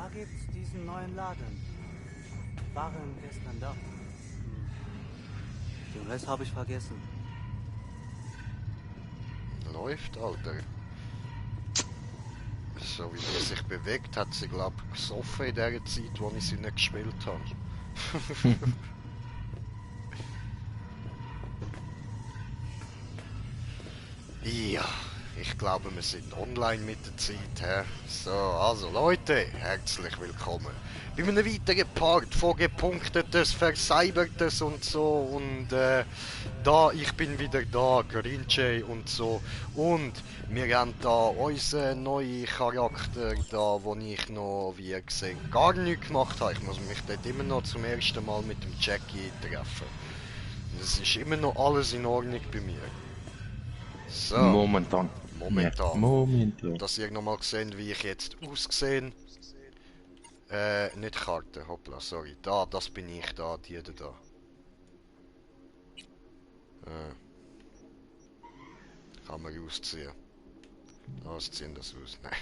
Da gibt's diesen neuen Laden. Waren gestern da. Den Rest habe ich vergessen. Läuft, Alter. So wie die sich bewegt, hat sie, glaub ich, gesoffen in der Zeit, wo ich sie nicht gespielt habe. Ja, ich glaube, wir sind online mit der Zeit. He? So, also Leute, herzlich willkommen bei einem weiteren Part von Gepunktetes, Verseibertes und so. Und ich bin wieder da, Grinche und so. Und wir haben da unseren neuen Charakter, da wo ich noch, wie gesehen, gar nichts gemacht habe. Ich muss mich dort immer noch zum ersten Mal mit dem Jackie treffen. Es ist immer noch alles in Ordnung bei mir. So. Momentan. Momentan. Ja, momentan. Dass ihr nochmal gesehen, wie ich jetzt ausgesehen. Nicht Karte, hoppla, sorry. Da, das bin ich da, die da. Kann man ausziehen. Was ziehen das aus? Nein.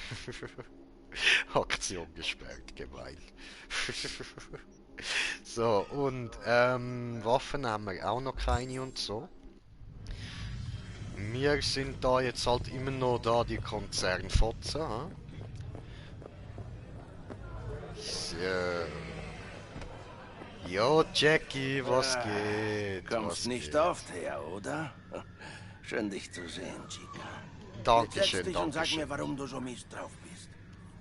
Aktion gesperrt, gemein. So, und Waffen haben wir auch noch keine und so. Wir sind da jetzt halt immer noch da, die Konzernfotzen, ha? So. Jo, Jackie, was geht? Kommst Was nicht geht? oft her, oder? Schön, dich zu sehen, Chica. Dankeschön, Setz dich und sag dankeschön. mir, warum du so mies drauf bist.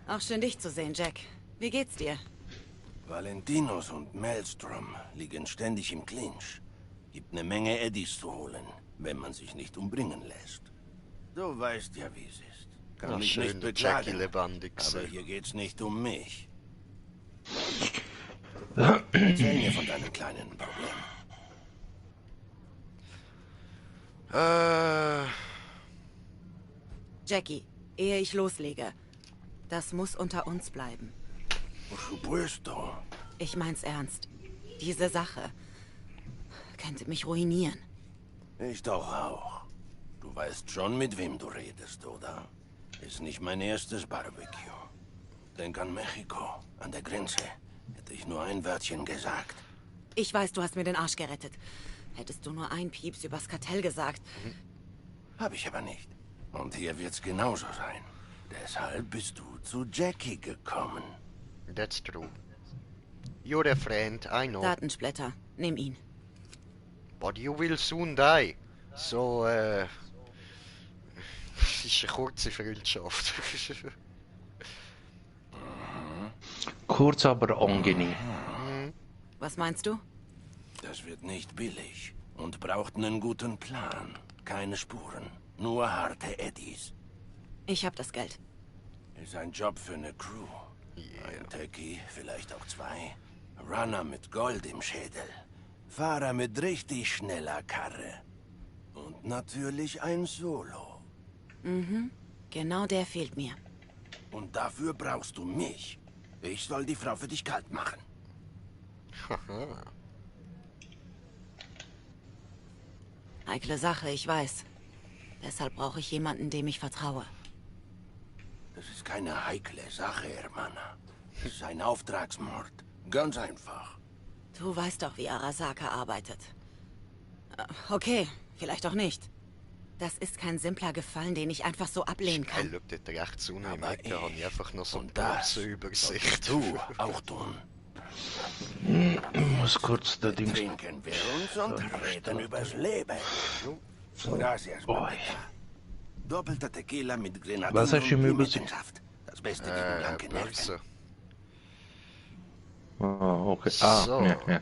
Auch schön, dich zu sehen, Jack. Wie geht's dir? Valentinos und Maelstrom liegen ständig im Clinch. Gibt eine Menge Eddies zu holen, wenn man sich nicht umbringen lässt. Du weißt ja, wie es ist. Kann Ja, mich schön, nicht der Jackie beklagen. lebendig Aber sehen. hier geht's nicht um mich. Erzähl mir von deinem kleinen Problem. Jackie, ehe ich loslege. Das muss unter uns bleiben. Por supuesto. Ich mein's ernst. Diese Sache könnte mich ruinieren. Ich doch auch. Du weißt schon, mit wem du redest, oder? Ist nicht mein erstes Barbecue. Denk an Mexiko, an der Grenze. Hätte ich nur ein Wörtchen gesagt. Ich weiß, du hast mir den Arsch gerettet. Hättest du nur ein Pieps übers Kartell gesagt. Hab ich aber nicht. Und hier wird's genauso sein. Deshalb bist du zu Jackie gekommen. That's true. You're a friend, I know. Datensplitter, nimm ihn. But you will soon die. So, es ist eine kurze Freundschaft. Kurz, aber angenehm. Was meinst du? Das wird nicht billig und braucht einen guten Plan. Keine Spuren, nur harte Eddies. Ich hab das Geld. Ist ein Job für eine Crew. Ein Techie, vielleicht auch zwei. Runner mit Gold im Schädel. Fahrer mit richtig schneller Karre. Und natürlich ein Solo. Genau der fehlt mir. Und dafür brauchst du mich. Ich soll die Frau für dich kalt machen. Heikle Sache, ich weiß. Deshalb brauche ich jemanden, dem ich vertraue. Das ist keine heikle Sache, Hermana. Es ist ein Auftragsmord. Ganz einfach. Du weißt doch, wie Arasaka arbeitet. Okay, vielleicht auch nicht. Das ist kein simpler Gefallen, den ich einfach so ablehnen Hey, kann. schau dort rechts unten im Aber Ecken, habe ich einfach noch so und das eine Übersicht. Du auch tun. Ich muss kurz da Dings. Trinken wir uns und reden übers Leben. Gracias, Mamita. Doppelter Tequila mit Grenadinen Was hast du und im Übersicht? Limettensaft. Das Beste gegen blanke Nerven. Börse. Ah, okay. Ah, So. ja.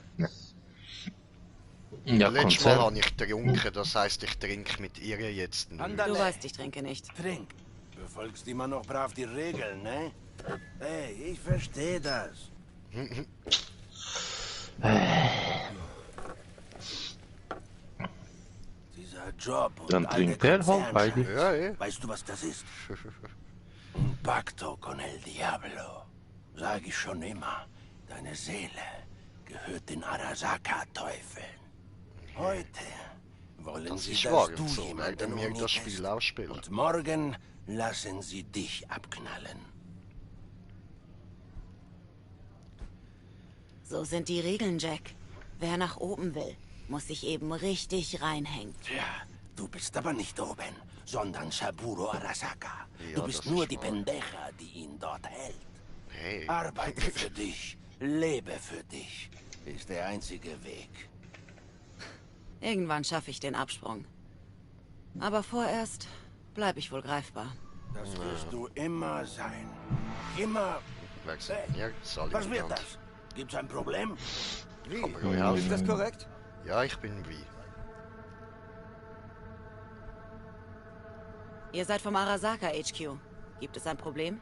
Ja, Letztes Mal Konzert. habe ich getrunken, das heisst, ich trinke mit ihr jetzt nicht. Andale. Du weißt, ich trinke nicht. Trink. Befolgst immer noch brav die Regeln, ne? Hey, ich verstehe das. Dieser Job und Dann all trinkt der er halt beide. Konzernscheiß. Ja. Weißt du, was das ist? Un pacto con el diablo. Sag ich schon immer. Deine Seele gehört den Arasaka-Teufeln. Heute wollen Das sie, ist dass wahr, du so jemanden werden wir das umnietest. Spiel auch spielen. Und morgen lassen sie dich abknallen. So sind die Regeln, Jack. Wer nach oben will, muss sich eben richtig reinhängen. Tja, du bist aber nicht oben, sondern Saburo Arasaka. Ja, Du bist das nur ist die wahr. Pendeja, die ihn dort hält. Hey. Arbeite für dich, lebe für dich, ist der einzige Weg. Irgendwann schaffe ich den Absprung. Aber vorerst bleibe ich wohl greifbar. Das wirst du immer sein. Immer. Wechsel. Hey, Ja, soll ich was wird bekannt. das? Gibt's ein Problem? Wie? Kann man ruhig helfen. Ist das korrekt? Ja, ich bin wie. Ihr seid vom Arasaka HQ. Gibt es ein Problem?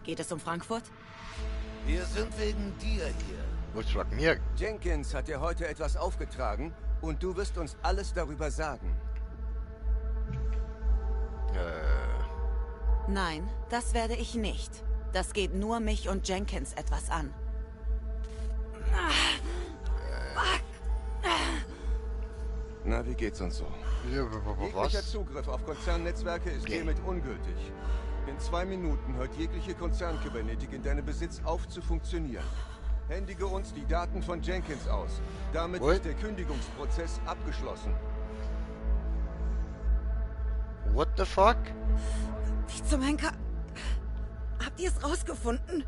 Geht es um Frankfurt? Wir sind wegen dir hier. Was fragt mir? Jenkins hat dir heute etwas aufgetragen und du wirst uns alles darüber sagen. Nein, das werde ich nicht. Das geht nur mich und Jenkins etwas an. Na, wie geht's uns so? Jeglicher Was? Zugriff auf Konzernnetzwerke ist hiermit ungültig. In 2 Minuten hört jegliche Konzernkybernetik in deinem Besitz auf zu funktionieren. Händige uns die Daten von Jenkins aus. Damit What? ist der Kündigungsprozess abgeschlossen. What the fuck? Wie zum Henker? Habt ihr es rausgefunden?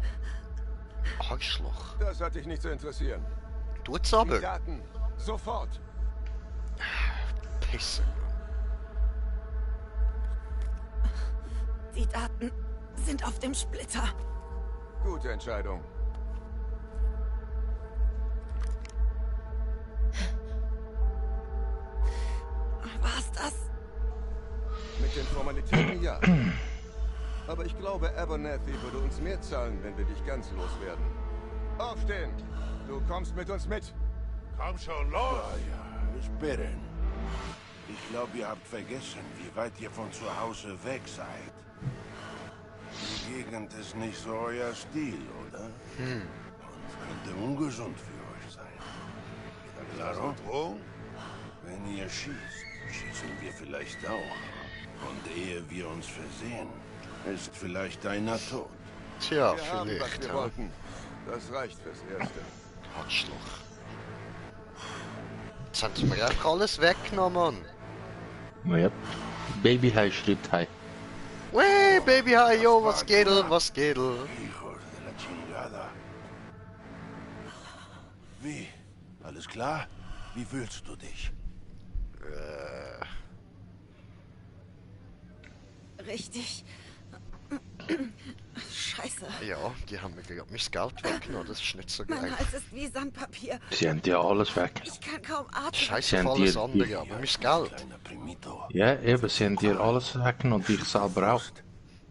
Arschloch. Das hat dich nicht zu interessieren. Tut's Die aber. Daten, sofort. Pisse. Die Daten sind auf dem Splitter. Gute Entscheidung. War's das? Mit den Formalitäten ja. Aber ich glaube, Abernathy würde uns mehr zahlen, wenn wir dich ganz loswerden. Aufstehen! Du kommst mit uns mit. Komm schon, los! Ja, speren. Ich glaube, ihr habt vergessen, wie weit ihr von zu Hause weg seid. Die Gegend ist nicht so euer Stil, oder? Und könnte ungesund für euch sein. Claro? Wenn ihr schießt, schießen wir vielleicht auch. Und ehe wir uns versehen, ist vielleicht einer tot. Tja, Wir haben, was vielleicht, wir ja. wollten. Das reicht fürs Erste. Arschloch. Jetzt haben sie mir einfach alles weggenommen, Mann. Ja. Baby High schreibt Hi. Wey, Baby, hi, yo, was geht, was geht? Hijos de la chingada. Wie? Alles klar? Wie fühlst du dich? Richtig. Scheiße. Ja, die haben mir gerade mein Geld weggenommen, das ist nicht so Mein geil. Hals ist wie Sandpapier. Sie haben ja alles weg. Ich kann kaum atmen. Scheiße Sie auf haben alles dir- andere, aber mein Geld. Kleiner Primito. Ja, eben, sie haben dir alles weggenommen und ich selber auch.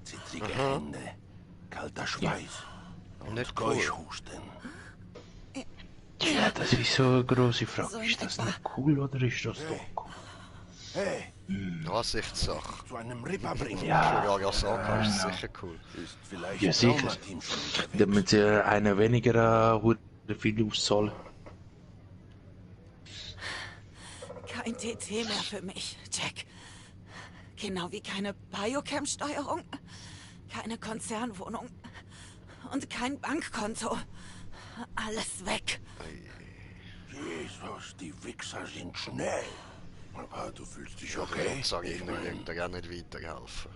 Zittrige Hände, kalter Schweiß und Nicht cool. Keuchhusten. Ja, das ist so eine grosse Frage. So in Ist das etwa. nicht cool oder ist das doch cool? Hey, Ansichtssache. zu einem Ripper bringen. Für Ja, Arasaka ist sicher cool. Ist vielleicht Ja, sicher. Traumateam schon unterwegs. damit sie einen weniger viel auszahlen. Kein TT mehr für mich, Jack. Genau wie keine Biocam-Steuerung, keine Konzernwohnung und kein Bankkonto. Alles weg. Jesus, die Wichser sind schnell. Aber du fühlst dich okay? Ich sage Ich Ihnen, mein, ich kann nicht weiterhelfen.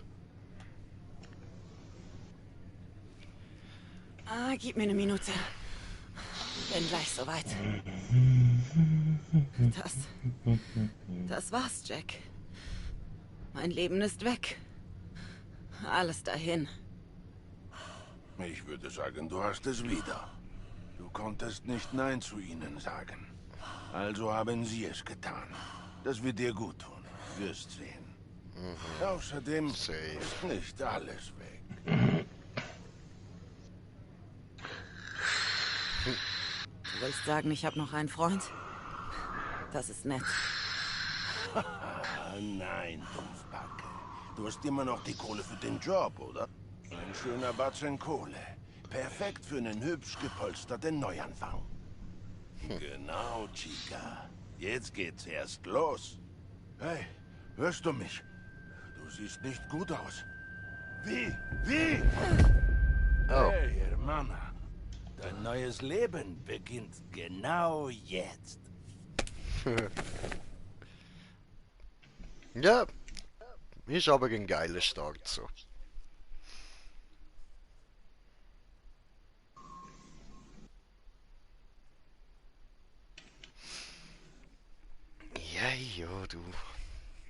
Gib mir eine Minute. Bin gleich soweit. Das war's, Jack. Mein Leben ist weg. Alles dahin. ich würde sagen, du hast es wieder. Du konntest nicht Nein zu ihnen sagen. Also haben sie es getan. Das wird dir gut tun. Wirst sehen. Außerdem Safe. ist nicht alles weg. Du willst sagen, ich habe noch einen Freund? Das ist nett. Ah, nein, Dumpfbacke. Du hast immer noch die Kohle für den Job, oder? Ein schöner Batzen Kohle. Perfekt für einen hübsch gepolsterten Neuanfang. Genau, Chica. Jetzt geht's erst los. Hey, hörst du mich? Du siehst nicht gut aus. Wie? Oh. Hey, Hermana. Ein neues Leben beginnt genau jetzt. Ja, ist aber ein geiler Start so. Ja, du.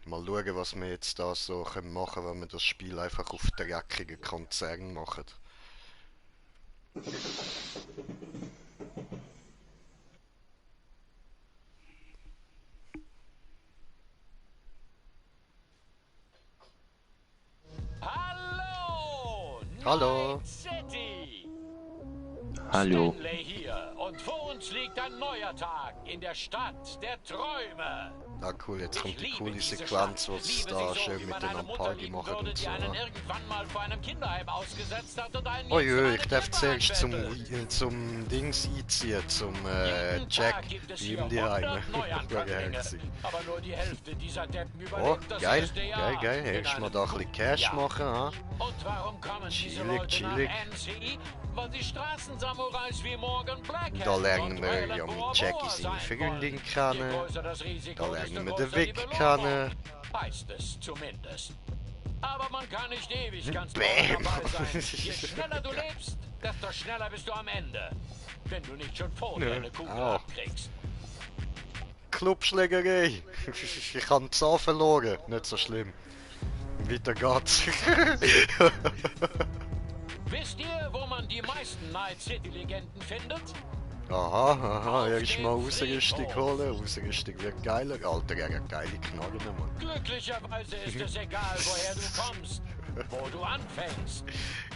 Mal schauen, was wir jetzt da so machen können, wenn wir das Spiel einfach auf dreckigen Konzern machen. Hallo! Hallo. Night City! Hallo. Stanley hier und vor uns liegt ein neuer Tag in der Stadt der Träume. Ah cool, jetzt kommt die Ich coole liebe diese Sequenz, Stadt. wo sie Liebe da sie so, schön wie man miteinander eine Mutter Party lieben machen würde, und die so. einen Ja. irgendwann mal vor einem Kinderheim ausgesetzt hat und einen Oh jetzt in je, eine ich darf Krippe zuerst einbettet. zum Dings einziehen, zum Jeden Jack, Tag gibt es bei hier ihm die Heime. 100 Neuankömmlinge. Aber nur die Hälfte dieser Deppen Oh, überlebt das geil, erste Jahr. geil. In Erst mal einem da ein bisschen Cash Jahr. machen, ha? Und warum kommen diese Chillig, Leute chillig. nach NC? Weil die Straßensamurais wie Morgan Blackhead Da lernen und wir Violet ja mit Boa Jackie Boa seine sein Freundin wollen. kennen. Je größer das Risiko, Da desto lernen wir größer den die Vic Belohnung. kennen. Heißt es zumindest. Aber man kann nicht ewig ganz Bam. vorne dabei sein. Je schneller du lebst, desto schneller bist du am Ende. Wenn du nicht schon vorher eine Kugel Au. abkriegst. Clubschlägerei. Ich habe den Zahn verloren. Nicht so schlimm. Weiter geht's. Wisst ihr, wo man die meisten Night City-Legenden findet? Aha, erst mal Ausrüstung holen. Ausrüstung wird geiler. Alter, er hat geile Knarren, Mann. Glücklicherweise ist es egal, woher du kommst, wo du anfängst.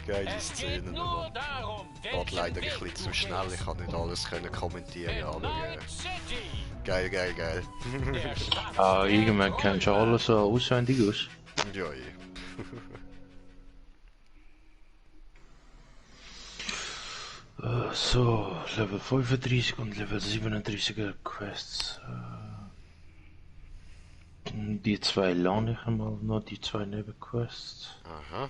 Geile Es geht Szenen, nur Mann. darum, Geht welchen leider ein Weg bisschen du zu schnell. Ich gehst. kann nicht alles kommentieren, In aber Night City, geil. der Stadt Ah, der irgendwann kennst du Träume. alles so auswendig aus. Ja, So, Level 35 und Level 37er Quests. Die zwei lerne ich einmal noch, die zwei Nebenquests. Aha.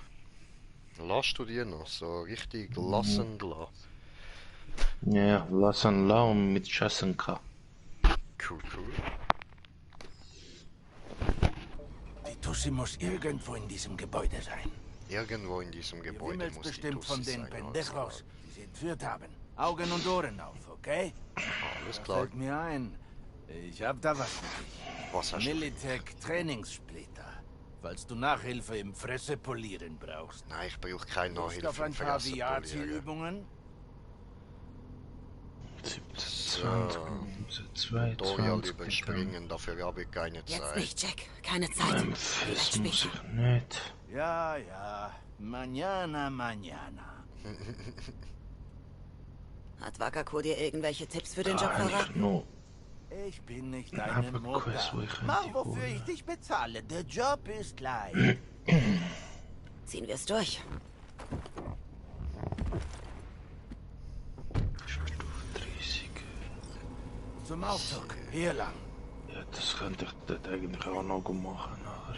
Lass du dir noch so richtig lassen lassen? Ja, lassen la und mit Jessica. Cool. Die Tussi muss irgendwo in diesem Gebäude sein. Irgendwo in diesem Ihr Gebäude wimmelt muss die bestimmt von Tussi den sein. Pendejos, die sie entführt haben. Augen und Ohren auf, okay? Alles Da klar. fällt mir ein. Ich hab da was für dich. Was hast du? Militech Trainingssplitter. Falls du Nachhilfe im Fressepolieren brauchst. Nein, ich brauche keine Lust Nachhilfe auf ein im paar Vergessen polieren. VR-Zielübungen? 17, 20, 22, Tutorial überspringen, dafür habe ich keine Jetzt Zeit. nicht, Jack. Keine Zeit. Memphis Vielleicht muss später. ich nicht. Ja. Mañana. Hat Wakako dir irgendwelche Tipps für den Job Eigentlich verraten? nur. Ich bin nicht Aber deine Mutter. Quest, wo ich Mach, die wofür hole. ich dich bezahle. Der Job ist leicht. Ziehen wir es durch. Stufe 30. Zum Aufzug. Hier lang. Ja, das könnte ich dort eigentlich auch noch gut machen, aber...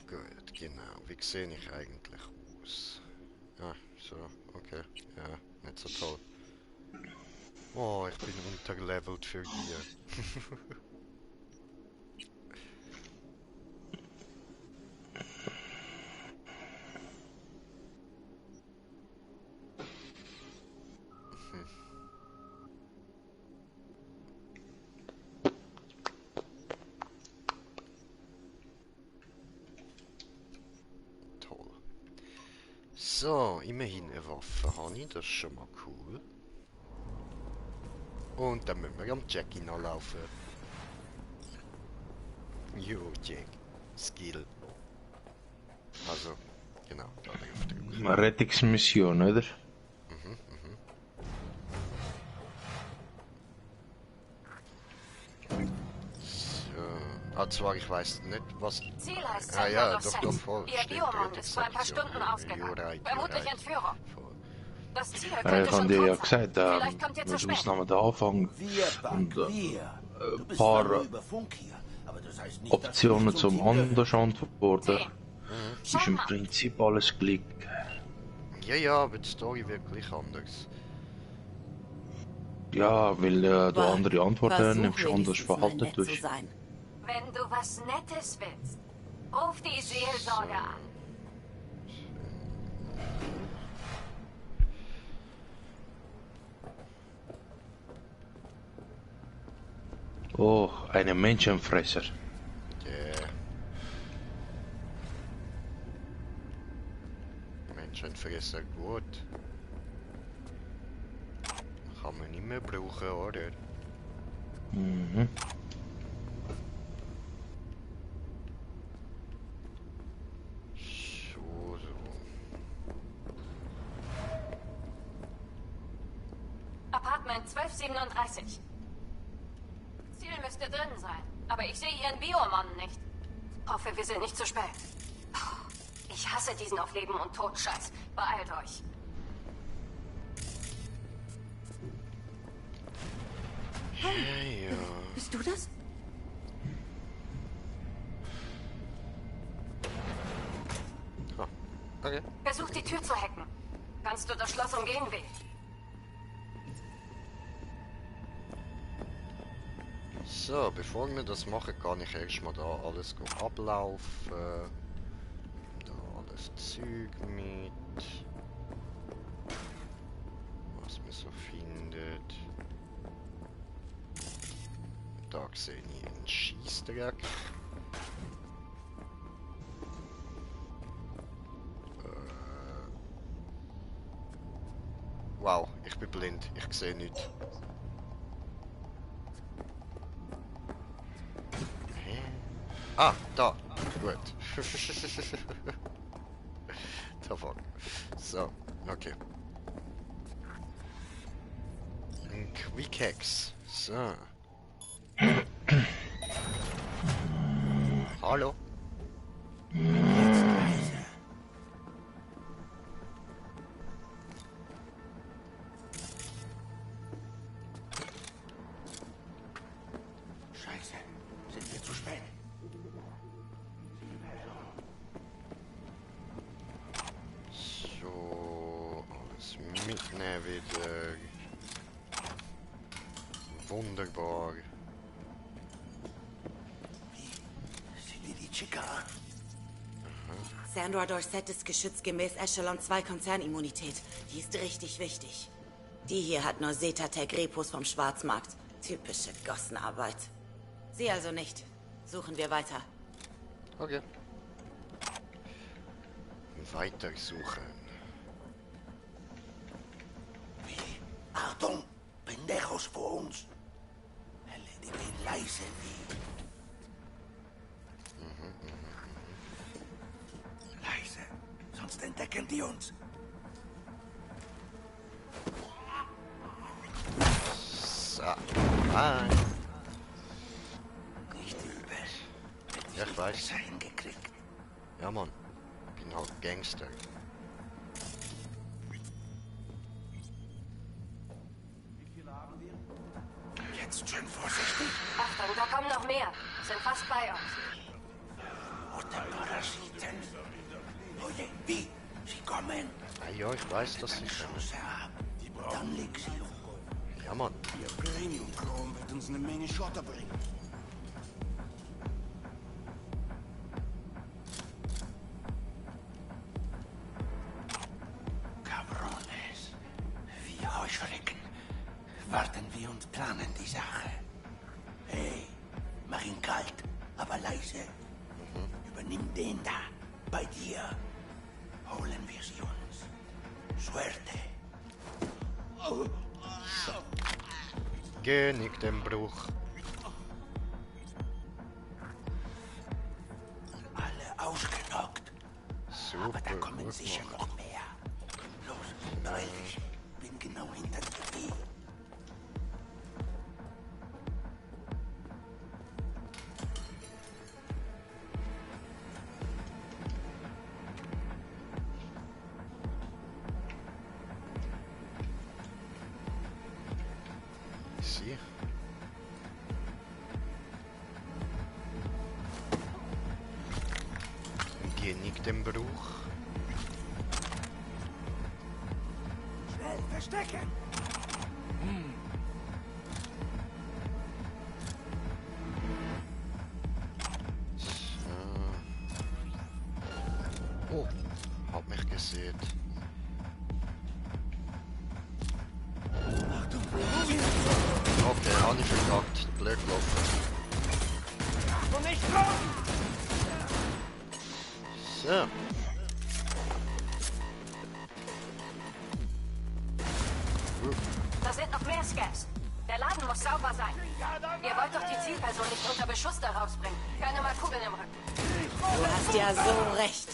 Gut, genau. Wie sehe ich eigentlich aus? Ah, so, okay. Ja, nicht so toll. Oh, ich bin unterlevelt für dir. Toll. So, immerhin eine Waffe habe ich, das ist schon mal cool. Und dann müssen wir am Jackie noch laufen. Jo, Jack. Skill. Also, genau, da drauf drücken. Eine Rettungsmission, oder? So. Zwar ich weiß nicht, was... Ziel heißt Ah ja, Center doch, of doch, voll. Ihr Stimmt, Biomund ist vor ein paar Rettungsaktion. Stunden ausgegangen. You're right. Vermutlich Entführung. Voll. Das Ziel Ja, könnte ich habe schon dir ja tot sein. gesagt, Vielleicht kommt ihr zu mit spät. Ausnahme der Anfang. Wir, Buck, Und, wir. Du bist paar- zwar nur über Funk hier, aber Aber das heißt nicht, Optionen dass du zum nicht zum Team anders antworten. Ist Schau im mal. Prinzip alles gleich. Ja, aber die Story wird gleich anders. Ja, weil du Aber andere Antworten versuch nimmst, anders wenigstens mal verhalten nett zu tust. sein. Wenn du was Nettes willst, ruf die Seelsorge an. Oh, eine Menschenfresser. Yeah. Menschenfresser, gut. Kann man nicht mehr brauchen, oder? Mhm. So. Apartment 1237. Ziel müsste drin sein, aber ich sehe ihren Biomann nicht. Hoffe, wir sind nicht zu spät. Ich hasse diesen auf Leben und Tod Scheiß. Beeilt euch. Hey, ja. Bist du das? Okay. Versuch die Tür zu hacken. Kannst du das Schloss umgehen, Will? So, bevor wir das machen, kann ich erstmal da alles ablaufen. Da alles Zeug mit. Was man so findet. Da sehe ich einen Scheissdreck. Wow, ich bin blind. Ich sehe nichts. Hä? Ah, da. Gut. Davon. So, okay. Ein Quick-Hex. So. Hallo? Jetzt leise. Scheiße, sind wir zu spät? So, alles mitnehmen wieder. Wunderbar. Sieh dir die Chica an. Sandra Dorset ist geschützt gemäß Echelon 2 Konzernimmunität. Die ist richtig wichtig. Die hier hat nur Zetatec-Repos vom Schwarzmarkt. Typische Gossenarbeit. Sie also nicht. Suchen wir weiter. Okay. Weiter suchen. Wie? Achtung, Pendejos vor uns. Erledige ihn leise, wie. Leise, sonst entdecken die uns. So. Nein. Nicht übel. Ja, ich weiß. Besser hingekriegt. Ja, Mann. Bin halt Gangster. Jetzt schön vorsichtig. Achtung, da kommen noch mehr. Sind fast bei uns. Rote Parasiten. Oje, wie? Sie kommen. Ah, ja, ich weiß, dass sie kommen. Chance ab. Dann leg sie hoch. Ja, Mann. Ihr Premium-Chrom wird uns eine Menge Schotter bringen. Cabrones. Wie Heuschrecken. Warten wir und planen die Sache. Hey, mach ihn kalt, aber leise. Übernimm den da. Bei dir. Holen wir sie uns. Suerte. Genick den Bruch. Alle ausgenockt. Super, Aber da kommen gut sicher gemacht. noch mehr. Los, beeil dich. Bin genau hinter dir. Sie. kenne ich den Brauch. Schnell, verstecken! Oh, hat mich gesehen. Okay, habe ich verkackt. Blöd gelaufen. Und nicht drauf! So. Da sind noch mehr Scavs. Der Laden muss sauber sein. Ihr wollt doch die Zielperson nicht unter Beschuss da rausbringen. Keine mal Kugeln im Rücken. Du hast ja so recht.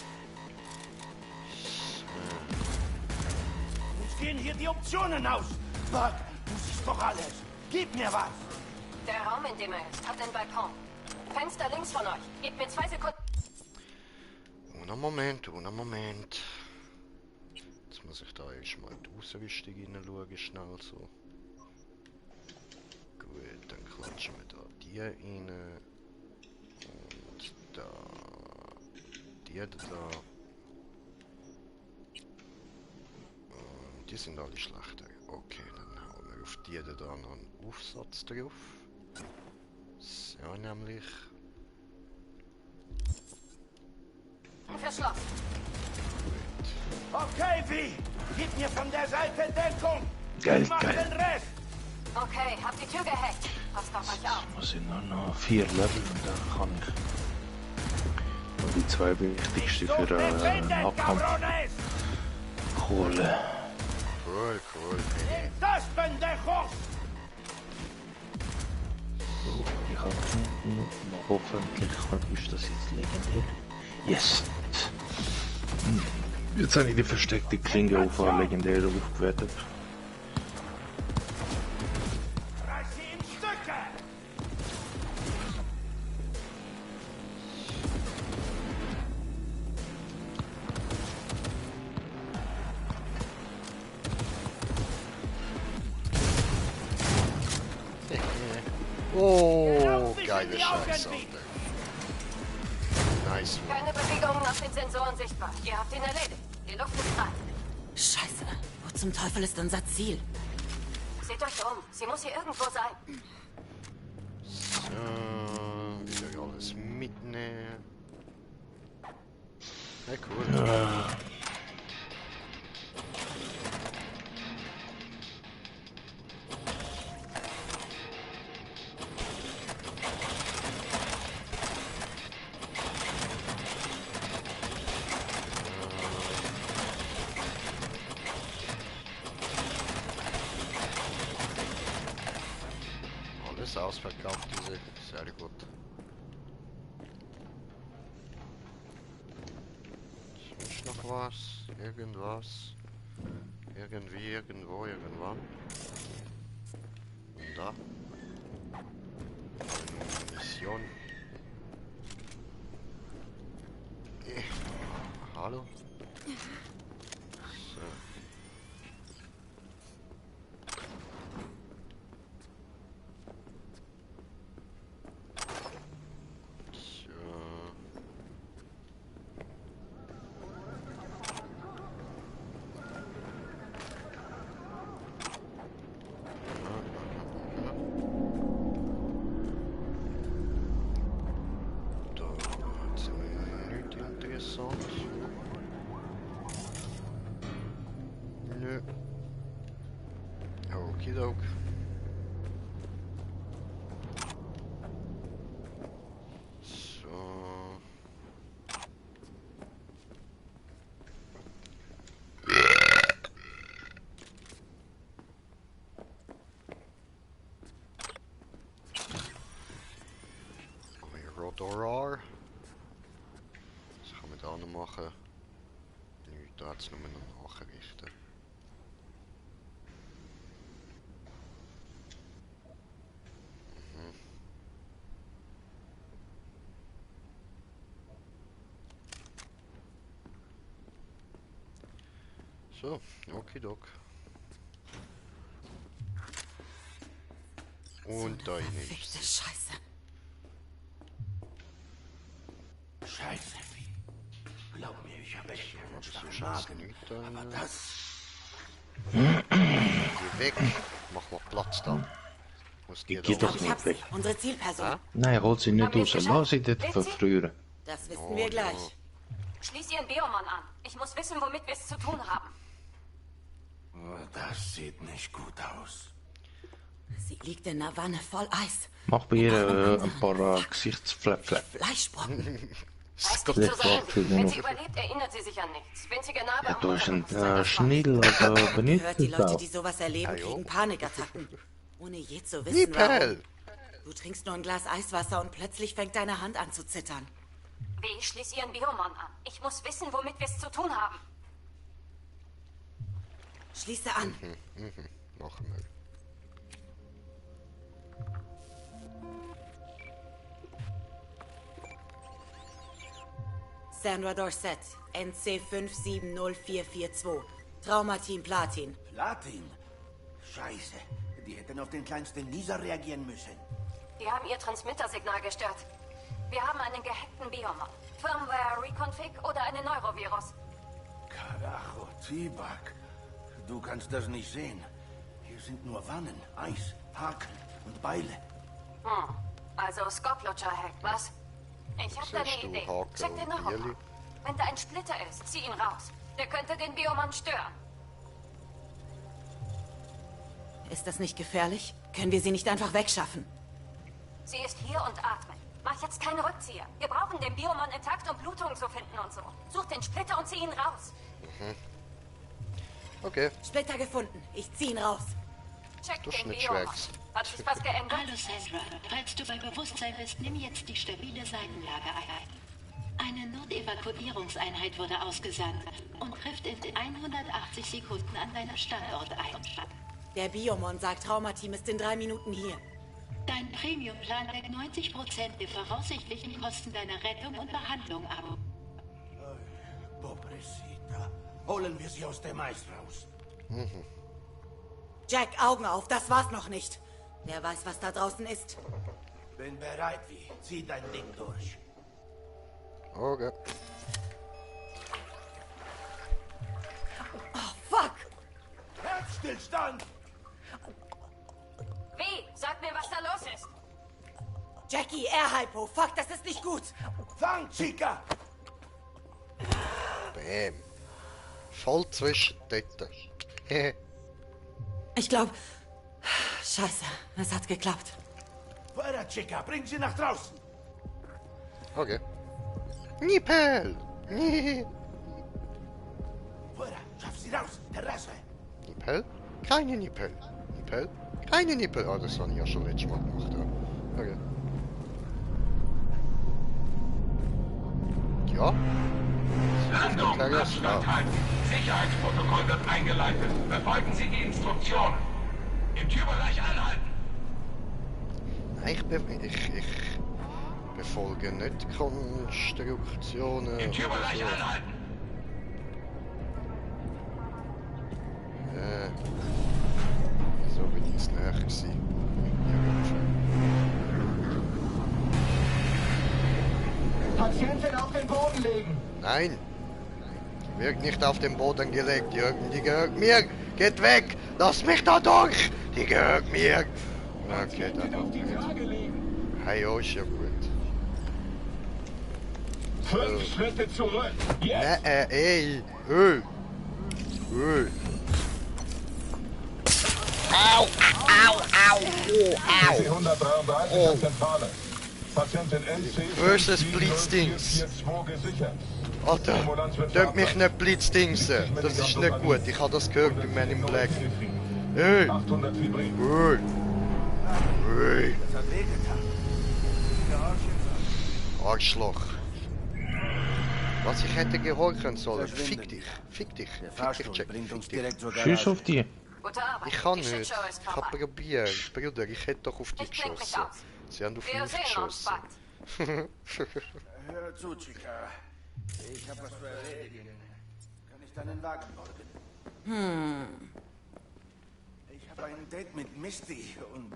Uns gehen hier die Optionen aus. Buck, du siehst doch alles. Gib mir was. Der Raum, in dem er ist, hat einen Balkon. Fenster links von euch. Gebt mir 2 Sekunden. Einen Moment, einen Moment. Jetzt muss ich da erstmal die Ausrüstung hineinschauen, schnell so. Gut, dann klatschen wir da die rein. Und da... die da. Und die sind alle schlechter. Okay, dann hauen wir auf die da noch einen Aufsatz drauf. So nämlich. Verschlossen. Okay, wie? Gib mir von der Seite Deckung. Geil, Ich mach geil. den Rest. Okay, habt die Tür gehackt. Passt auf euch auf. Muss ich nur noch 4 Level und dann kann ich noch die 2 wichtigsten für den Abkampf cabrones. holen. Cool, cool. Das pendejos. So, ich habe gefunden. Hoffentlich ist das jetzt legendär. Yes! Jetzt habe ich die versteckte Klinge auf legendär aufgewertet. Reiß sie in Stücke. Oh, geile Scheiße. Nice. Keine Bewegungen auf den Sensoren sichtbar. Ihr habt ihn erledigt. Die Luft ist frei. Scheiße. Wo zum Teufel ist unser Ziel? Seht euch um. Sie muss hier irgendwo sein. So, wieder alles mitnehmen. Ja, cool. Alles ausverkauft, diese. Sehr gut. Ist noch was? Irgendwas? Irgendwie, irgendwo, irgendwann? Und da? Mission. Hallo? So. Nö. Okidok. So. Rotorar. Was kann man da noch machen? Nichts, da hat es nur noch nachrichten. So, okidok. Und da Verfickte ist. Scheiße. Scheiße, wie? Ich habe echt einen So starken scheiße Magen. nicht da. Aber das... Geh weg. Mach mal Platz da. Was geht Geh da? doch Ich nicht hab weg. sie. Unsere Zielperson. Ah? Nein, holt sie nicht raus. Lass sie dort verfrieren. Das wissen wir gleich. Schließ Ihren Biomon an. Ich muss wissen, womit wir es zu tun haben. Oh, das sieht nicht gut aus. Sie liegt in einer Wanne voll Eis. Mach bei ihr ein paar Gesichtsflecken. Fleischbrocken. Weiß Gott, nicht zu sagen. warte, Wenn noch. sie überlebt, erinnert sie sich an nichts. Winzige Narbe Ja, am da ist ein Unterbewusstsein, das Schniedel, aber nicht Hört, die Leute, so. die sowas erleben, Ja, jo. kriegen Panikattacken. Ohne je zu wissen, Nipel! warum. Du trinkst nur ein Glas Eiswasser und plötzlich fängt deine Hand an zu zittern. W, schließ Ihren Biomon an. Ich muss wissen, womit wir es zu tun haben. Schließe an. Machen wir. Sandra Dorset, NC 570442. Traumateam Platin. Platin? Scheiße. Die hätten auf den kleinsten Nieser reagieren müssen. Die haben ihr Transmittersignal gestört. Wir haben einen gehackten Biomon. Firmware Reconfig oder einen Neurovirus. Carajo, Tibak. Du kannst das nicht sehen. Hier sind nur Wannen, Eis, Haken und Beile. Also Skoplutscher-Hack, was? Ich hab da eine Siehst du Idee. Haken Check den und Neurovirus. Bierli? Wenn da ein Splitter ist, zieh ihn raus. Der könnte den Biomon stören. Ist das nicht gefährlich? Können wir sie nicht einfach wegschaffen? Sie ist hier und atmet. Mach jetzt keine Rückzieher. Wir brauchen den Biomon intakt, um Blutungen zu finden und so. Such den Splitter und zieh ihn raus. Okay, Splitter gefunden. Ich zieh ihn raus. Check Das ist den nicht Biomon. schwer. Hat sich was geändert? Hallo Sandra, falls du bei Bewusstsein bist, nimm jetzt die stabile Seitenlage ein. Eine Notevakuierungseinheit wurde ausgesandt und trifft in 180 Sekunden an deinem Standort ein. Der Biomon sagt, Traumateam ist in 3 Minuten hier. Dein Premium-Plan deckt 90% der voraussichtlichen Kosten deiner Rettung und Behandlung ab. Pobrecita. Holen wir sie aus dem Eis raus. Jack, Augen auf, das war's noch nicht. Wer weiß, was da draußen ist. Bin bereit, wie. Zieh dein Ding durch. okay. Fuck! Herzstillstand! Wie? Sag mir, was da los ist. Jackie, Air-Hypo. Fuck, das ist nicht gut. Fang, Chica! Bäm. Voll zwischen dort. Ich glaube... Scheiße, es hat geklappt. Fuera, Chica! Bring sie nach draußen! Okay. Nipel! Fuera! Schaff sie raus! Terrasse! Nipel? Keine Nipel. Nipel? Keine Nipel. Ah, das habe ich ja schon letztes Mal gemacht. Ja. Okay. Ja? Landung, Ja. Laststandhalten. Sicherheitsprotokoll wird eingeleitet. Befolgen Sie die Instruktionen. Im Türbereich anhalten. Nein, ich befolge nicht Konstruktionen. Im Türbereich oder so. anhalten. So bin ich es näher gewesen. Patientin auf den Boden legen. Nein! Die wird nicht auf den Boden gelegt, Jürgen. Die gehört mir! Geht weg! Lass mich da durch! Die gehört mir! Okay, dann Auf die Trage legen. Hey, oh, ist ja gut. 5 Schritte zurück. Jetzt. Ey! Öl! Öl! NC 133 an Zentrale. Patientin NC Böses Blitzdings. 442 gesichert. Alter, dürft mich nicht blitzdingsen. Das ist nicht gut. Ich habe das gehört bei Man in Black. Öl! 800 Fibrin. Öl! Öl! Das hat wehgetan. Arschloch. Was ich hätte gehorchen sollen. Fick dich. Fick dich. Der Fick dich, Fahrstuhl Jack. bringt uns Fick dich. direkt zur Schieß Garage. auf die. Gute Arbeit. Ich kann Die nicht. Shitshow ist Ich habe vorbei. probiert. Bruder, ich hätte doch auf dich Ich klinge mich geschossen. aus. Sie haben auf Wir mich sehen uns geschossen. bald. Hör zu, Chica. Ich habe was zu erledigen. Kann ich deinen Wagen borgen? Ich habe ein Date mit Misty und...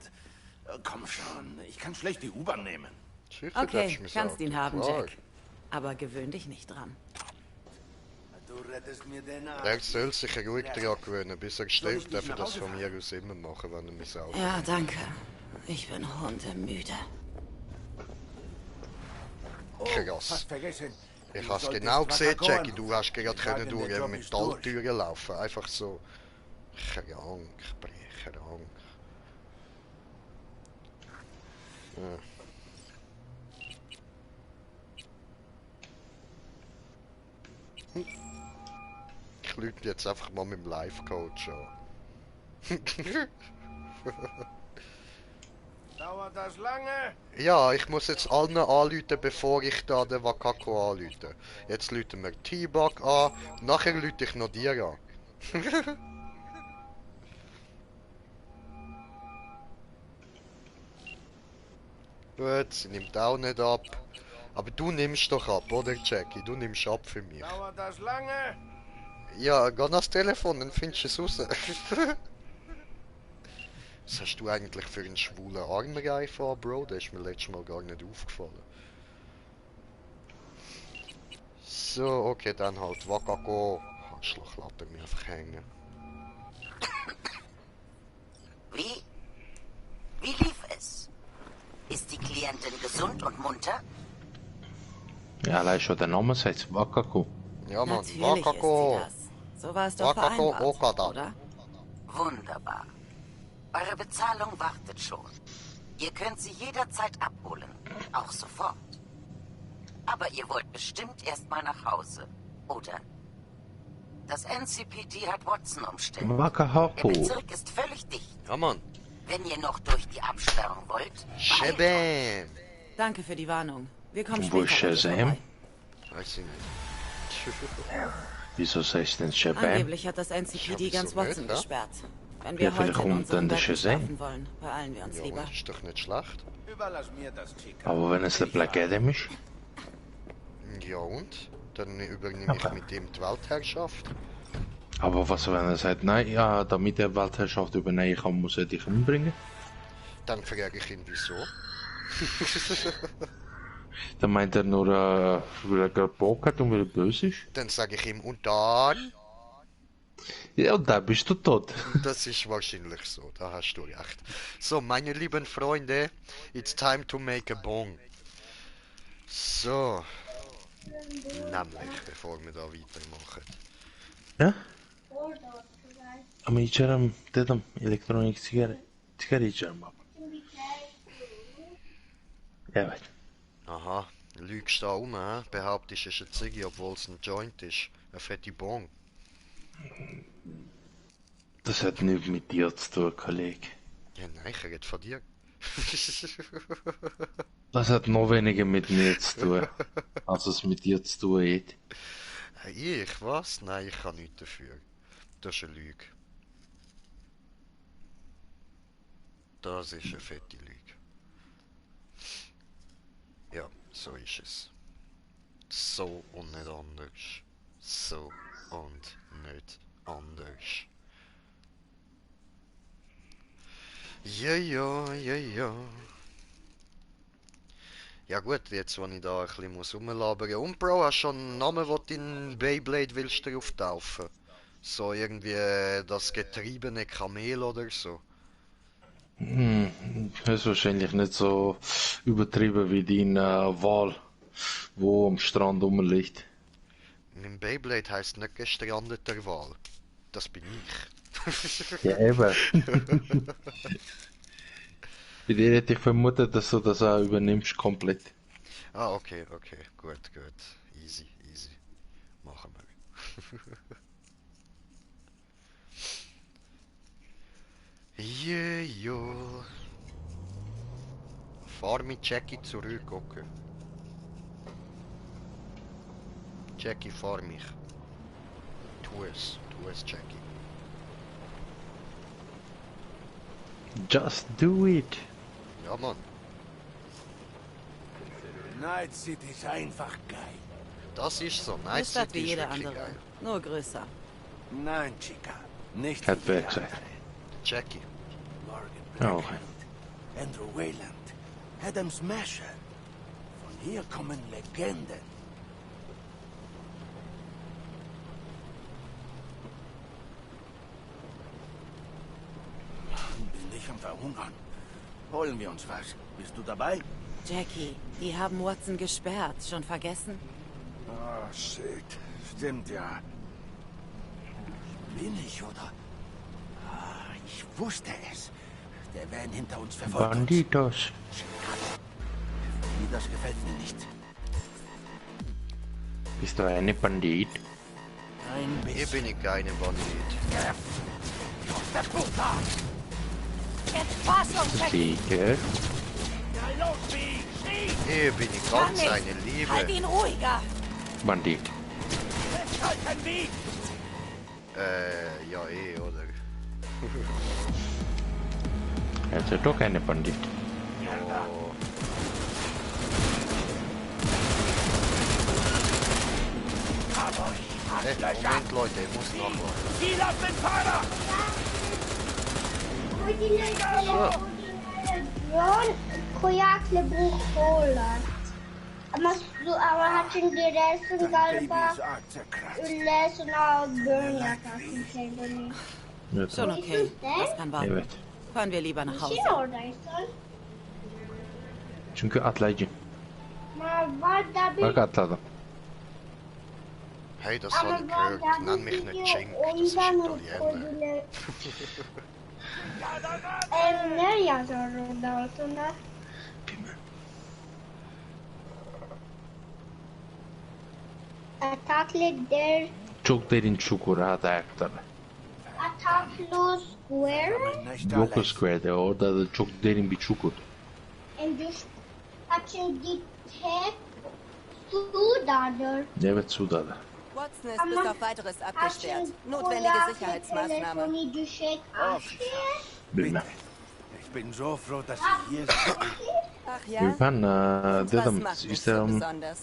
komm schon, ich kann schlecht die U-Bahn nehmen. Sicher darfst Okay, du mich kannst sagen. ihn haben, Klar. Jack. Aber gewöhn dich nicht dran. rettest mir den Arsch. Er soll sich ruhig daran gewöhnen, bis er stirbt, darf er das von mir aus immer machen, wenn er mich saugt. Ja, danke. Ich bin hundemüde. Krass. Fast vergessen. Ich Du hab's solltest genau gesehen, Wakagoan Jackie, du hast gerade sagen, können durch der Job mit ist durch. Metalltüren laufen, einfach so. Krank, krank. Ja. Ich lüte jetzt einfach mal mit dem Life-Coach an. Dauert das lange? Ja, ich muss jetzt allen anrufen, bevor ich da den Wakako anrufe. Jetzt rufen wir T-Bug an, nachher rufe ich noch dir an. Gut, sie nimmt auch nicht ab. Aber du nimmst doch ab, oder Jackie? Du nimmst ab für mich. Dauert das lange? Ja, geh ans Telefon, dann findest du es raus. Was hast du eigentlich für einen schwulen Armreif an, Bro? Der ist mir letztes Mal gar nicht aufgefallen. So, okay, dann halt Wakako. Arschloch, lass er mich einfach hängen. Wie? Wie lief es? Ist die Klientin gesund und munter? Ja, allein schon der Name sagt Wakako. Ja, Mann, Natürlich Wakako. ist sie das. So war es doch Wakako vereinbart, Okada. oder? Wunderbar. Eure Bezahlung wartet schon. Ihr könnt sie jederzeit abholen. Auch sofort. Aber ihr wollt bestimmt erstmal nach Hause, oder? Das NCPD hat Watson umstellt. Der Wakahako. Bezirk ist völlig dicht. Ja, Mann. Wenn ihr noch durch die Absperrung wollt, Shebam. Danke für die Warnung. Wir kommen Und wo ist später. Shazam? Weiß ich nicht. Wieso sagst du denn Shabam? Angeblich hat das NCPD Ja, ganz wieso nicht, Watson ja? gesperrt. Wenn Ja, wir vielleicht heute in kommt unserem dann der Bett Shazam. schlafen wollen, beeilen wir uns Ja, lieber. ist doch nicht schlecht. Überlass mir das, Chica. Aber wenn es der Black Adam ist? Ja und? Dann übernehme ich mit ihm die Weltherrschaft. Aber was, wenn er sagt, nein, ja, damit er Weltherrschaft übernehmen kann, muss er dich umbringen? Dann frage ich ihn, wieso. Dann meint er nur, weil er gerade Bock hat und weil er böse ist? Dann sage ich ihm, und dann? Ja, und dann bist du tot. Das ist wahrscheinlich so, da hast du recht. So, meine lieben Freunde, it's time to make a bong. So. Nämlich, bevor wir da weitermachen. Ja? Ama içerim dedim elektronik sigara içerim baba. Evet. Aha, lügst da rum, hä? Behauptest, es ist ein Ziggy, obwohl es ein Joint ist. Eine fette Bong. Das hat nichts mit dir zu tun, Kollege. Ja, nein, ich rede von dir. Das hat noch weniger mit mir zu tun, als es mit dir zu tun hat. Ich was? Nein, ich kann nichts dafür. Das ist eine Lüge. Das ist eine fette Lüge. Ja, so ist es. So und nicht anders. So und nicht anders. Ja, ja, ja, ja. Ja gut, jetzt wenn ich da ein bisschen muss rumlabern. Und Bro, hast du schon einen Namen, wo du in Beyblade willst drauf taufen? So irgendwie das getriebene Kamel oder so. Das ist wahrscheinlich nicht so übertrieben wie dein Wal, wo am Strand rumliegt. Mein Beyblade heisst nicht gestrandeter Wal. Das bin ich. Ja, eben. Bei dir hätte ich vermutet, dass du das auch übernimmst komplett. Ah, okay, okay. Gut, gut. Easy, easy. Machen wir. Jo. Fahr mit Jackie zurück, okay. Jackie, fahr mich. Tu es, Jackie. Just do it. Ja, Mann. Night City ist einfach geil. Das ist so. Eine Night Stadt wie City ist jede wirklich andere, geil. nur größer. Nein, Chica. Nicht Hat wie wer jede gesagt? andere. Jackie. Morgan Ja, okay. Blackhand, Andrew Wayland, Adam Smasher. Von hier kommen Legenden. verhungern. Holen wir uns was. Bist du dabei? Jackie, die haben Watson gesperrt. Schon vergessen? Oh, shit. Stimmt ja. Bin ich, oder? Ah, ich wusste es. Der Van hinter uns verfolgt Banditos. Das gefällt mir nicht. Bist du eine Bandit? Ein Hier bisschen. bin ich keine Bandit. Sicher. Hier bin ich Kann ganz nicht. eine Liebe. Halt ihn ruhiger! Bandit. Ja oder? Also doch eine Bandit. Oh. Moment Leute, ich muss nachladen. Koyakle buhkolat. Ama hatun giresun galiba üllesun ağzını yakarsın kendini. Schon okay. Das kann warten. Evet. Fahren wir lieber nach Hause. Niçin oradaysın? Çünkü atlayıcı. Var da bir... Bak atladım. Hey, das habe ich gehört. Nenn mich nicht Cenk, das ist Italiener. Ne yazar orada altında? Ataklı der... Çok derin çukur hadi ayakları. Ataklı square? Yoku Square'de orada da çok derin bir çukur. En düş... Açın gittik... Sudadır. Evet suda da. Watson ist bis auf weiteres abgesperrt. Notwendige Sicherheitsmaßnahme. Bilmem. Ich bin so froh, dass Sie hier sind. Ach ja? Ben Und was dedim macht mich işte so besonders?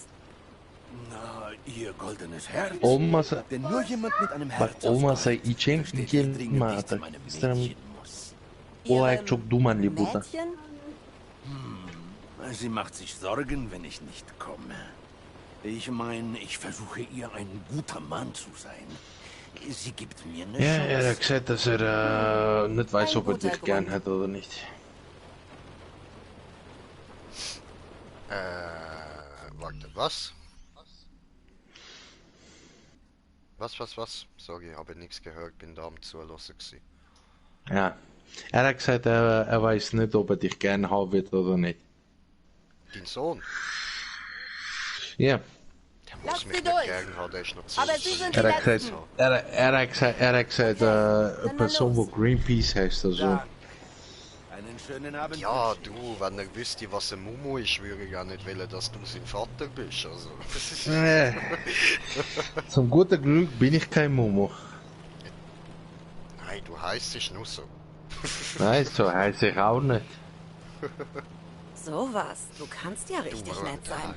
Na, Ihr goldenes Herz. olmasa Denn nur jemand mit einem bak Herz olmasa aus Gold içen versteht, wie dringend ich zu gelmedi. meinem İsterim Mädchen muss. o ayak çok dumanlı burada. Mädchen? Sie macht sich Sorgen, wenn ich nicht komme. Ich meine, ich versuche ihr ein guter Mann zu sein. Sie gibt mir eine Ja, Chance. er hat gesagt, dass er nicht weiß, ob er dich gern hat oder nicht. Warte, was? Was? Sorry, habe nichts gehört, bin da am Zuhören gewesen. Ja. Er hat gesagt, er weiß nicht, ob er dich gern haben wird oder nicht. Dein Sohn? Ja. Der muss Lasst mich sie nicht durch. gern haben, der ist noch Aber Sie sind die Er hat Letzten. gesagt, er hat gesagt, eine Person, die Greenpeace heißt, also. Einen schönen Abend. Ja, du, wenn er wüsste, was ein Mumu ist, würde ich auch nicht wollen, dass du sein Vater bist, also. Zum guten Glück bin ich kein Momo. Nein, du heißt es nur so. Nein, so heiße ich auch nicht. Sowas. Du kannst ja richtig nett sein.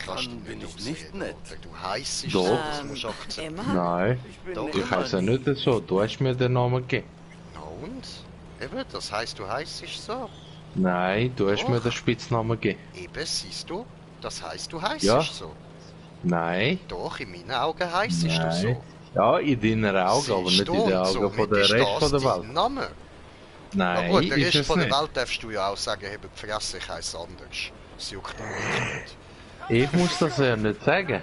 Dann bin ich nicht nett. Du heißt es Doch. so, das musst du akzeptieren. Immer? Nein, Doch, ich heiße nicht so. Du hast mir den Namen gegeben. Na und? Eben, das heißt, du heißt es so. Nein, du hast Doch. mir den Spitznamen gegeben. Eben, siehst du? Das heißt, du heißt Ja. es so. Nein. Doch, in meinen Augen heißt es du Nein. so. Ja, in deinen Augen, aber nicht Siehst du, in den und Augen von somit der ist Rest das von der dein Welt. Name. Nein, Na gut, der ist Rest es von der nicht. Welt darfst du ja auch sagen, heb die Fresse, ich heiße anders. Es juckt mich nicht. Ich muss das ja nicht sagen.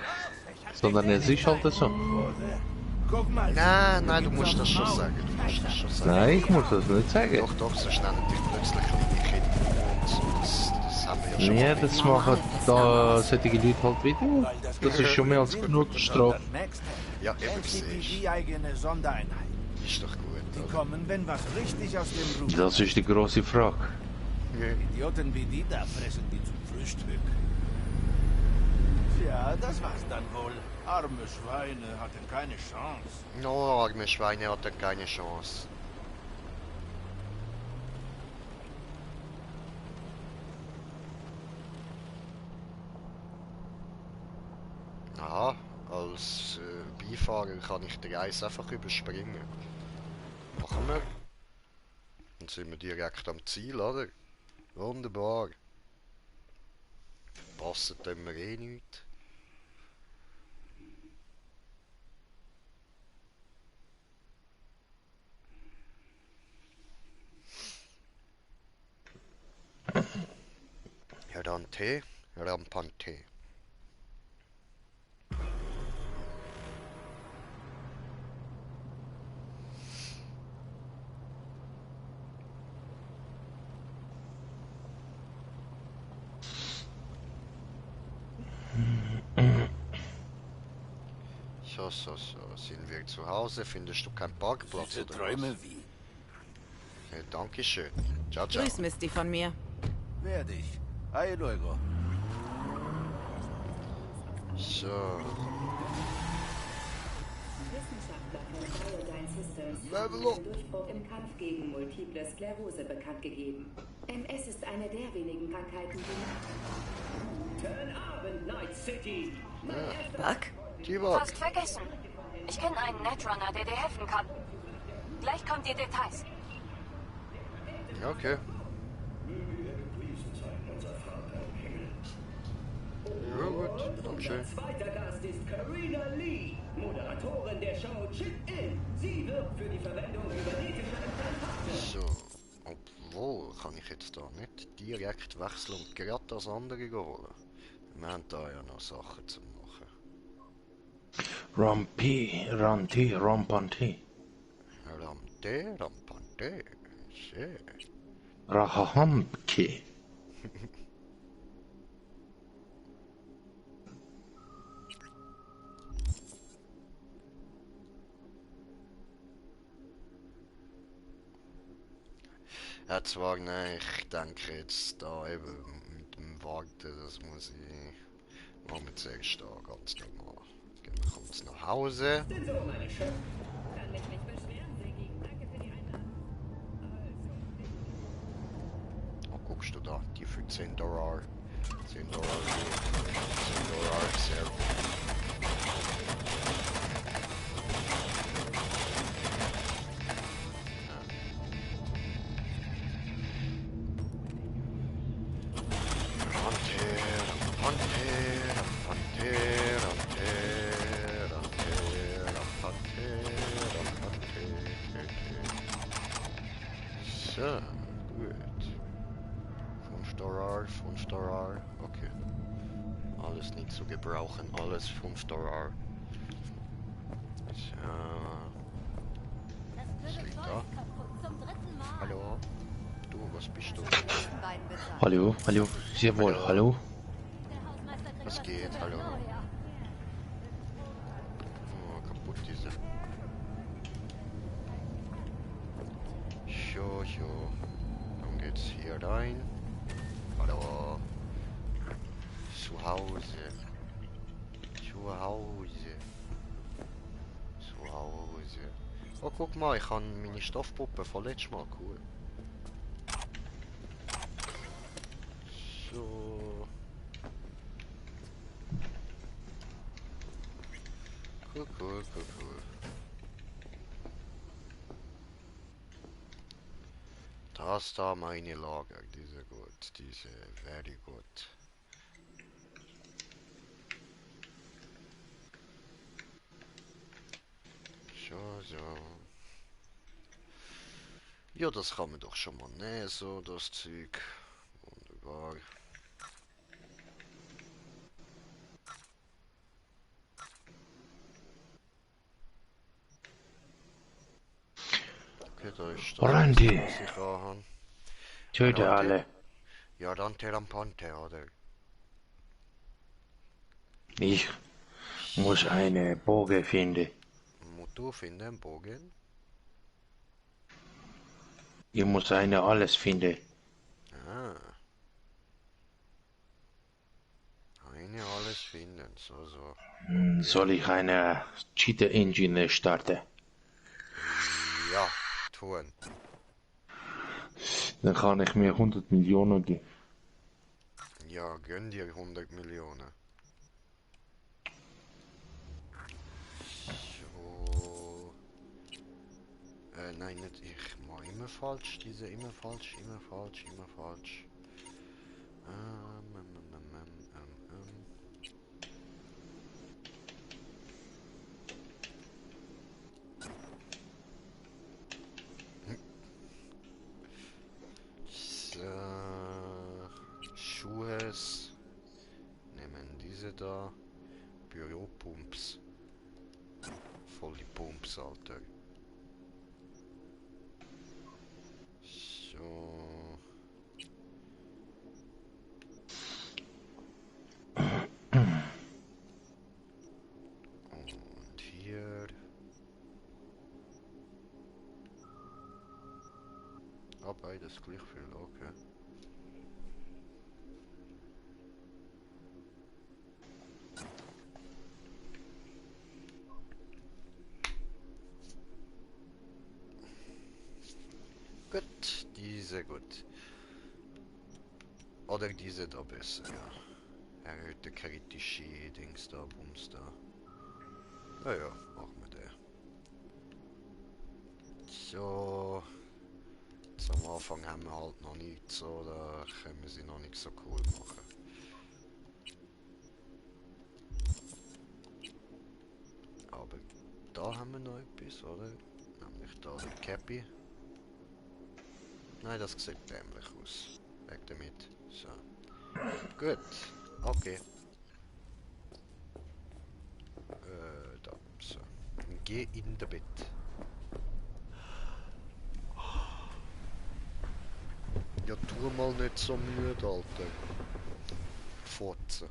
Sondern es ist halt so. Guck mal. Nein, du musst das schon sagen. Du musst das schon sagen. Nein, ich muss das nicht sagen. Doch, so nennen dich plötzlich kleine Kinder. Und das haben wir ja schon Ja, mal das machen da solche Leute halt wieder. Das ist schon mehr als genug Strafe. Ja, eben die eigene Sondereinheit. Ist doch gut, Die oder? kommen, wenn was richtig aus dem Ruder. Das ist die große Frage. Idioten wie die da fressen die zum Frühstück. Tja, das war's dann wohl. Arme Schweine hatten keine Chance. No, arme Schweine hatten keine Chance. Aha, als Beifahrer kann ich den Eis einfach überspringen. Machen wir. Dann sind wir direkt am Ziel, oder? Wunderbar. Passen tun wir eh nicht. Rante, Rampante. So. Sind wir zu Hause? Findest du keinen Parkplatz oder Träume was? wie? Ja, dankeschön. Ciao, ciao. Grüß Misty von mir. Werde ich. Hi, luego. So. Wissenschaftler von Biodyne Systems Level haben up. einen Durchbruch im Kampf gegen Multiple Sklerose bekannt gegeben. MS ist eine der wenigen Krankheiten, die... Guten Abend, Night City! Buck? Fast vergessen. Ich kenne einen Netrunner, der dir helfen kann. Gleich kommen die Details. Okay. Ja gut, Dankeschön. Zweiter Gast ist Karina Lee, Moderatorin der Show Chip-In. Sie wirbt für die Verwendung überethischer Implantate. So. Obwohl, kann ich jetzt da nicht direkt wechseln und gerade das andere holen. Wir haben da ja noch Sachen zu machen. Rante, Rampante. Rampante. Schön. Rahahamke. Ja, zwar, nein, ich denke jetzt da eben mit dem Warten, das muss ich... Machen wir zuerst da ganz normal. Gehen wir kurz nach Hause. Denn so, meine Schöpfung. Kann mich nicht beschweren, Siggi. Danke für die Einladung. Oh, guckst du da, die für 10 Dollar. 10 Dollar, 10 Dollar, sehr gut. So, gut. 5 Dollar, okay. Alles nicht zu gebrauchen, alles 5 Dollar. So. Was liegt da? Hallo? Du, was bist du? Hallo, jawohl, hallo. Was geht? Hallo? Oh, kaputt diese. So. Dann geht's hier rein. Hallo. Zu Hause. Oh, guck mal, ich habe meine Stoffpuppe von letztes Mal, cool. So. Cool. Das da meine Lager, diese gut, diese very gut. So. Ja, das kann man doch schon mal nehmen, so das Zeug. Wunderbar. Okay, da ist das, Randy. was ich anhabe. Töte alle. Ja, dann Rampante, oder? Ich muss eine Bogen finden. Musst du finden, Bogen? Ich muss alles finden. Ah. Eine alles finden, so. Soll ich eine Cheater Engine starten? Ja, tun. Dann kann ich mir 100 Millionen geben. Ja, gönn dir 100 Millionen. So. Nein, nicht ich. Mach immer falsch. Diese immer falsch. Schuhes. Nehmen diese da. Büropumps. Voll die Pumps, Alter. So. Und hier. Ah, beides gleich viel, okay. Gut, diese gut. Oder diese da besser, ja. Erhöhte kritische Dings da, Bums da. Naja, machen wir der. So. Jetzt am Anfang haben wir halt noch nichts, so, da können wir sie noch nicht so cool machen. Aber da haben wir noch etwas, oder? Nämlich da die Cappy. Nein, das sieht dämlich aus. Weg damit. So. Gut. Okay. Da. So. Geh in der Bett. Ja, tu mal nicht so müde, Alter. Fotze.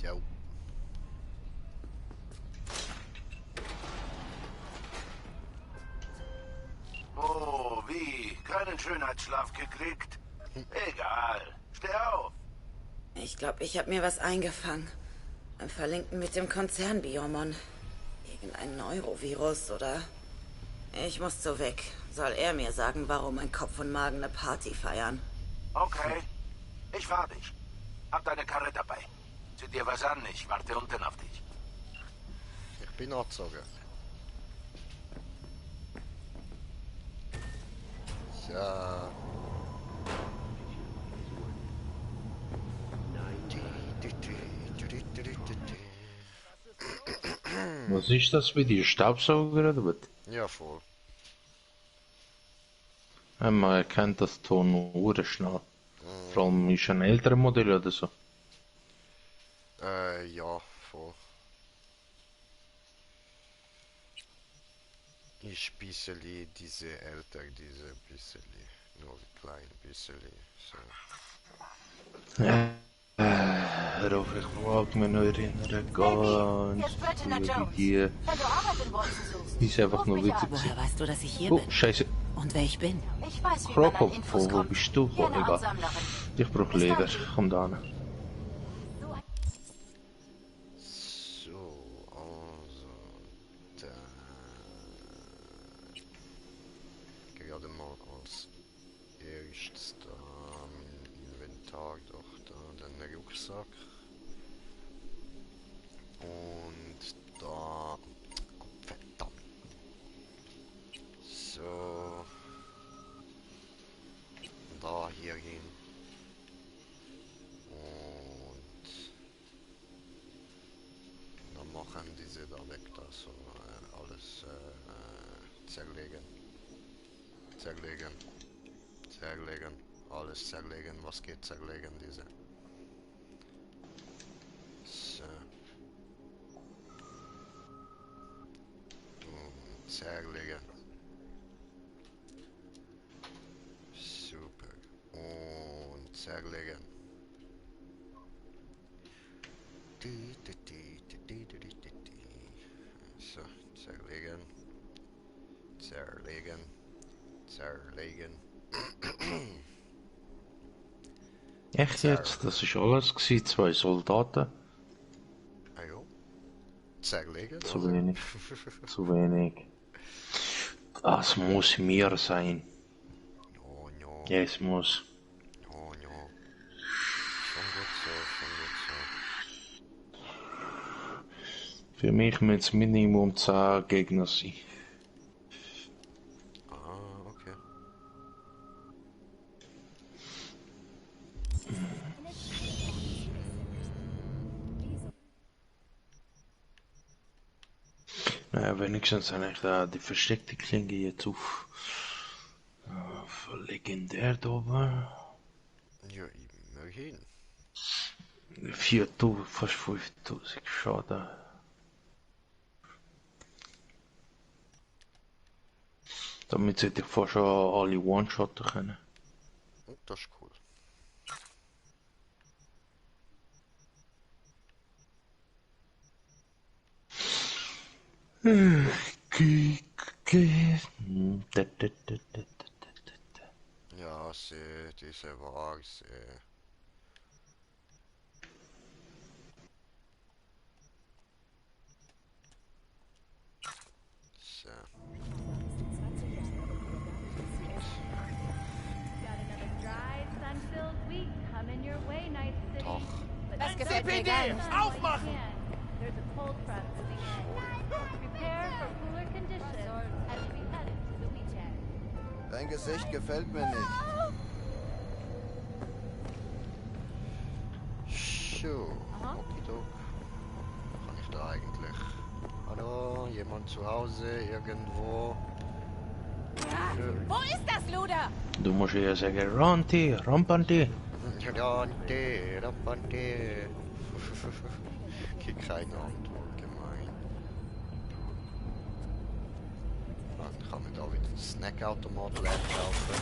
So. Oh, wie? Keinen Schönheitsschlaf gekriegt? Egal. Steh auf. Ich glaube, ich habe mir was eingefangen. Beim Verlinken mit dem Konzern Biomon. Irgendein Neurovirus, oder? Ich muss so weg. Soll er mir sagen, warum mein Kopf und Magen eine Party feiern? Okay. Ich fahr dich. Hab deine Karre dabei. Zieh dir was an, ich warte unten auf dich. Ich bin angezogen. Ja. Was ist das wie die Staubsauger oder was? Ja, voll. Ja, man erkennt das Ton nur schnell. Vor allem ist ein älterer Modell oder so. Ja, voll. Ich bisschen diese älter, diese bisschen, nur ein klein bisschen, so. Hör auf, ich mag mich noch erinnern, ganz früher wie die... Ist einfach nur witzig. Woher weißt du, dass ich hier Oh, bin? scheiße. Und wer ich bin? Ich weiß, wie man Kroko, an Infos wo kommt. bist du? Hier Oh, eine egal. Ansammlerin. Ich brauch Leder, komm da hin. So, also, da... Gerade mal als erstes da mein Inventar, doch da, den Rucksack. Und da... Verdammt. So... Da hier gehen. Und... Dann machen diese da weg, da so alles zerlegen. Zerlegen. Alles zerlegen, was geht zerlegen, diese. So. Und zerlegen. Super. Und zerlegen. So, zerlegen. Echt jetzt? Das ist alles gewesen, 2 Soldaten? Ah jo. Zerlegen? Zu wenig. Zu wenig. Das muss mir sein. Ja, es muss. Schon gut so. Für mich müssen es Minimum 10 Gegner sein. Ah, okay. Naja, wenigstens habe ich da die versteckte Klinge jetzt auf legendär da oben. Ja, immerhin. 4000, fast 5000 Schaden. Damit sollte ich fast schon alle One-Shotten können. Das ist cool. Ja, diese Vase. So. Doch. Das gefällt mir ganz. Aufmachen! Dein Gesicht gefällt mir nicht. So, okidok. Kann ich da eigentlich? Hallo, jemand zu Hause, irgendwo? Wo ist das Luder? Du musst eher sagen, Ranti, Rampanti. Rante, Rampante. Krieg keine Antwort, gemein. Dann kann man da wieder einen Snackautomat leer kaufen.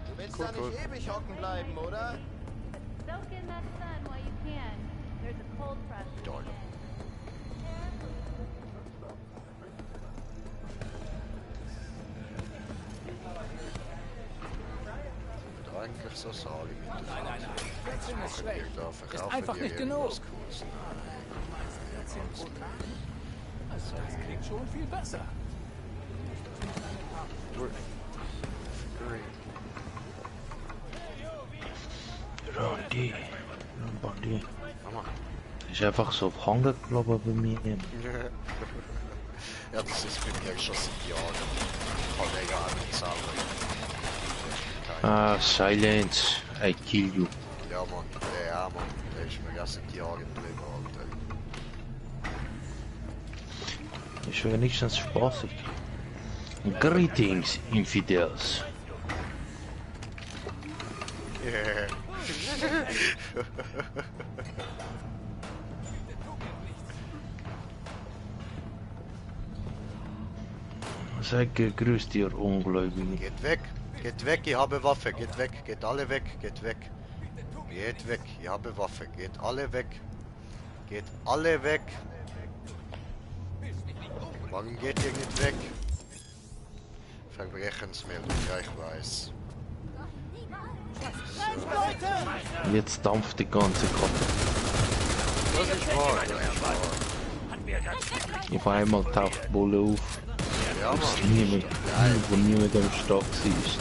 Du willst da nicht ewig hocken bleiben, oder? Toll. Da eigentlich so Sali mit der Nein. Plätzchen ist schlecht. Ist Verkaufen einfach die nicht irgendwas genug. Cooles? Also, das klingt schon viel besser. Ranti, Rampanti. Ist einfach so auf Hangen geblieben bei mir. Ja, das ist bei mir schon seit Jahren. Ich kann ja auch nicht selber. Silence, I kill you. Ja, Mann, der Mann, der ist mir erst seit Jahren geblieben, Alter. Ist wenigstens spaßig. Greetings, Infidels. Yeah. Sag grüß dir, Ungläubige. Geht weg, ich habe Waffe, geht weg, geht alle weg, geht weg. Geht weg, ich habe Waffe, geht alle weg. Geht alle weg. Warum geht ihr nicht weg? Verbrechensmeldung, ja ich weiß. Jetzt dampft die ganze Karte. Das ist wahr, Auf einmal taucht die Bulle auf. Ja, Das ist Mann. niemand, wo niemand am Start ist.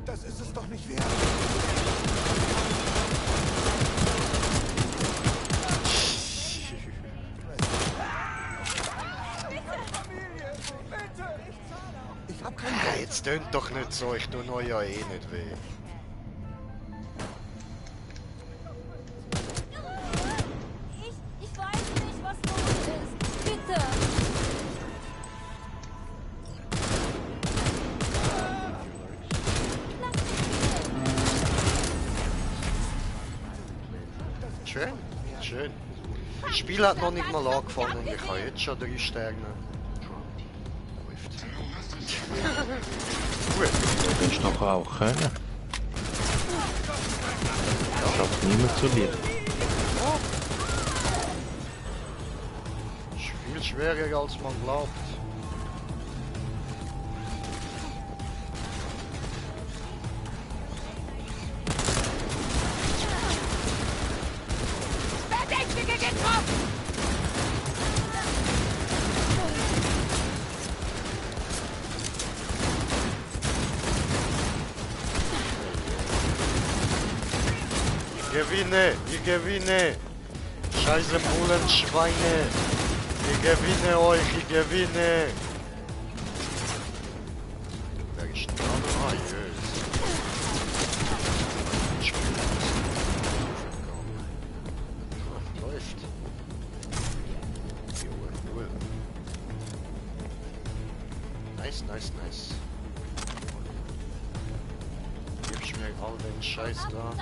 Das ist es doch nicht wert. Ich hab kein Ja, jetzt tönt doch nicht so, ich tu euch ja eh nicht weh. Ich weiß nicht, was los ist. Bitte. Schön, schön. Das Spiel hat noch nicht mal angefangen und ich habe jetzt schon 3 Sterne. Läuft. Gut. Du kannst doch auch können. Schafft niemand zu dir. Ist viel schwerer als man glaubt. Verdächtige getroffen! Ich gewinne! Scheiße Bullenschweine! Ich gewinne euch, ich gewinne! Wer ist denn da? Ah, jös. Läuft. Jo, cool. Nice, nice, nice. Gibst mir all den Scheiß da.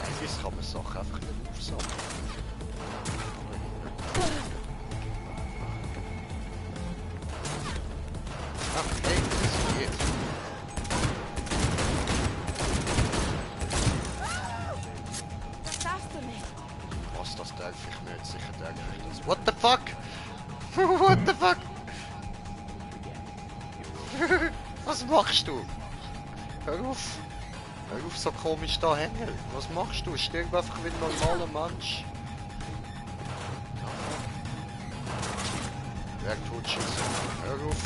Eigentlich kann man Sachen einfach nicht aufsammeln. Okay, das geht. Das darfst du nicht. Was, das darf ich nicht? Sicher darf ich das. What the fuck? What the fuck? Was machst du? Hör auf! Hör auf so komisch da hängen! Was machst du? Stirb einfach wie ein normaler Mensch! Wer tut schon so? Hör auf!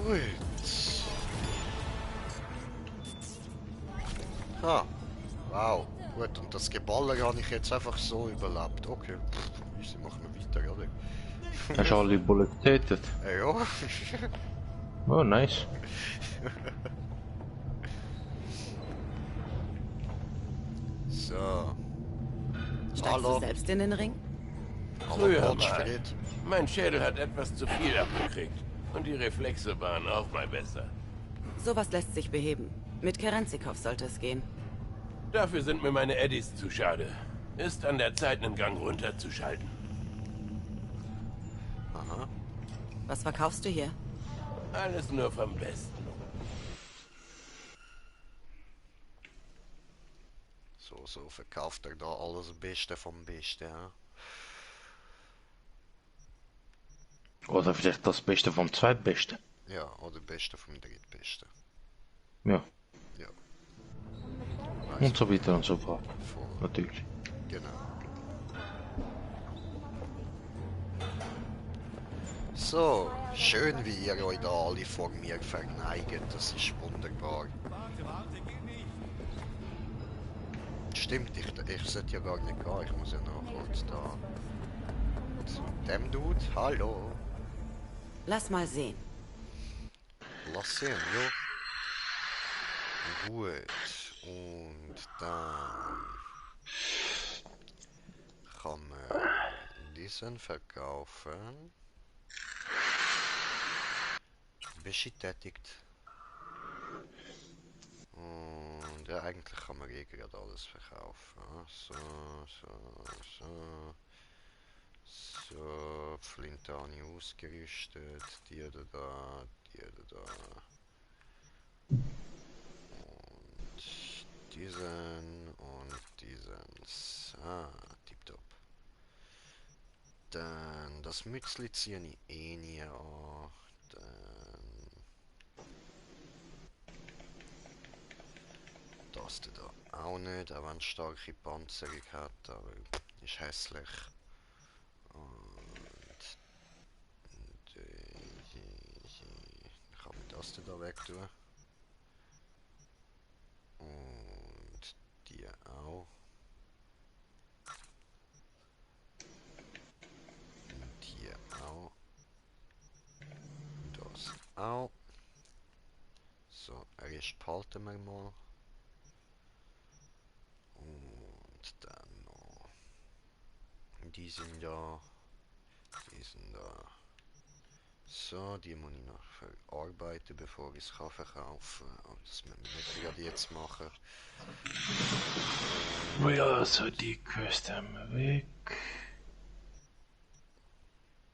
Gut. Ah. Wow. Gut, und das Geballer habe ich jetzt einfach so überlebt. Okay. Easy, machen wir weiter, oder? Hast du alle Bullen getötet? Ja. Oh, nice. So. Steigst du selbst in den Ring? Früher mal. Mein Schädel hat etwas zu viel abgekriegt. Und die Reflexe waren auch mal besser. Sowas lässt sich beheben. Mit Kerenzikov sollte es gehen. Dafür sind mir meine Eddies zu schade. Ist an der Zeit, einen Gang runterzuschalten. Aha. Was verkaufst du hier? Alles nur vom Besten. So verkauft er da alles Beste vom Besten, ja. Oder vielleicht das Beste vom Zweitbesten. Ja, oder Beste vom Drittbesten. Ja. Ja. Und so weiter und so fort. Natürlich. Genau. So, schön wie ihr euch da alle vor mir verneigt, das ist wunderbar. Stimmt, ich sollte ja gar nicht gehen, ich muss ja noch kurz da zu dem Dude. Hallo. Lass mal sehen. Lass sehen, jo. Gut. Und dann kann man diesen verkaufen. Bestätigt. Und ja, eigentlich kann man gerade alles verkaufen. So, Flinte habe ich ausgerüstet. Die da. Und diesen und diesen. So, tipptopp. Dann das Mützli ziehe ich eh nie an. Dann das da auch nicht, auch wenn es starke Panzerung hat, aber ist hässlich. Und kann man das da weg tun. Und die auch. Und hier auch. Das auch. So, Rest behalten wir mal. Und dann noch. Die sind da. So, die muss ich noch verarbeiten, bevor ich es verkaufen kann. Aber das müssen wir nicht gerade jetzt machen. Ja, so die Quest haben wir weg.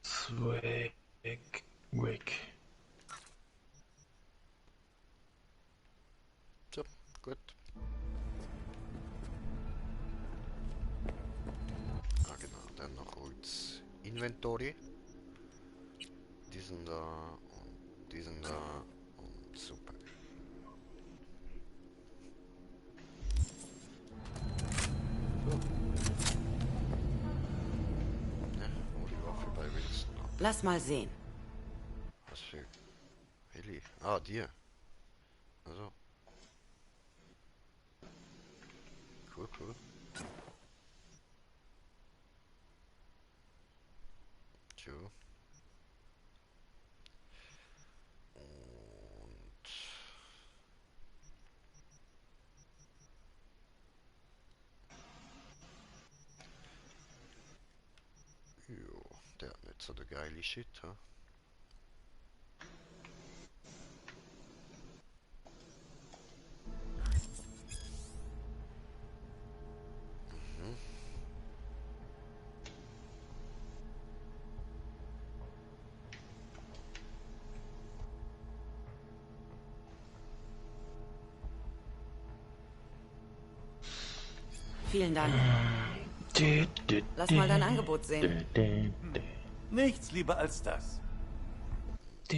2 weg. So, gut. Ah genau, dann noch kurz Inventory. Die sind da und die sind da und super. So. Ja, wo die Waffe bei Wilson ab. Lass mal sehen. Was für Heli? Ah, dir. Also. Cool, cool. So. Jo, der hat nicht so der geile Shit, ha? Mhm. Vielen Dank. Lass mal dein Angebot sehen. Nichts lieber als das. So,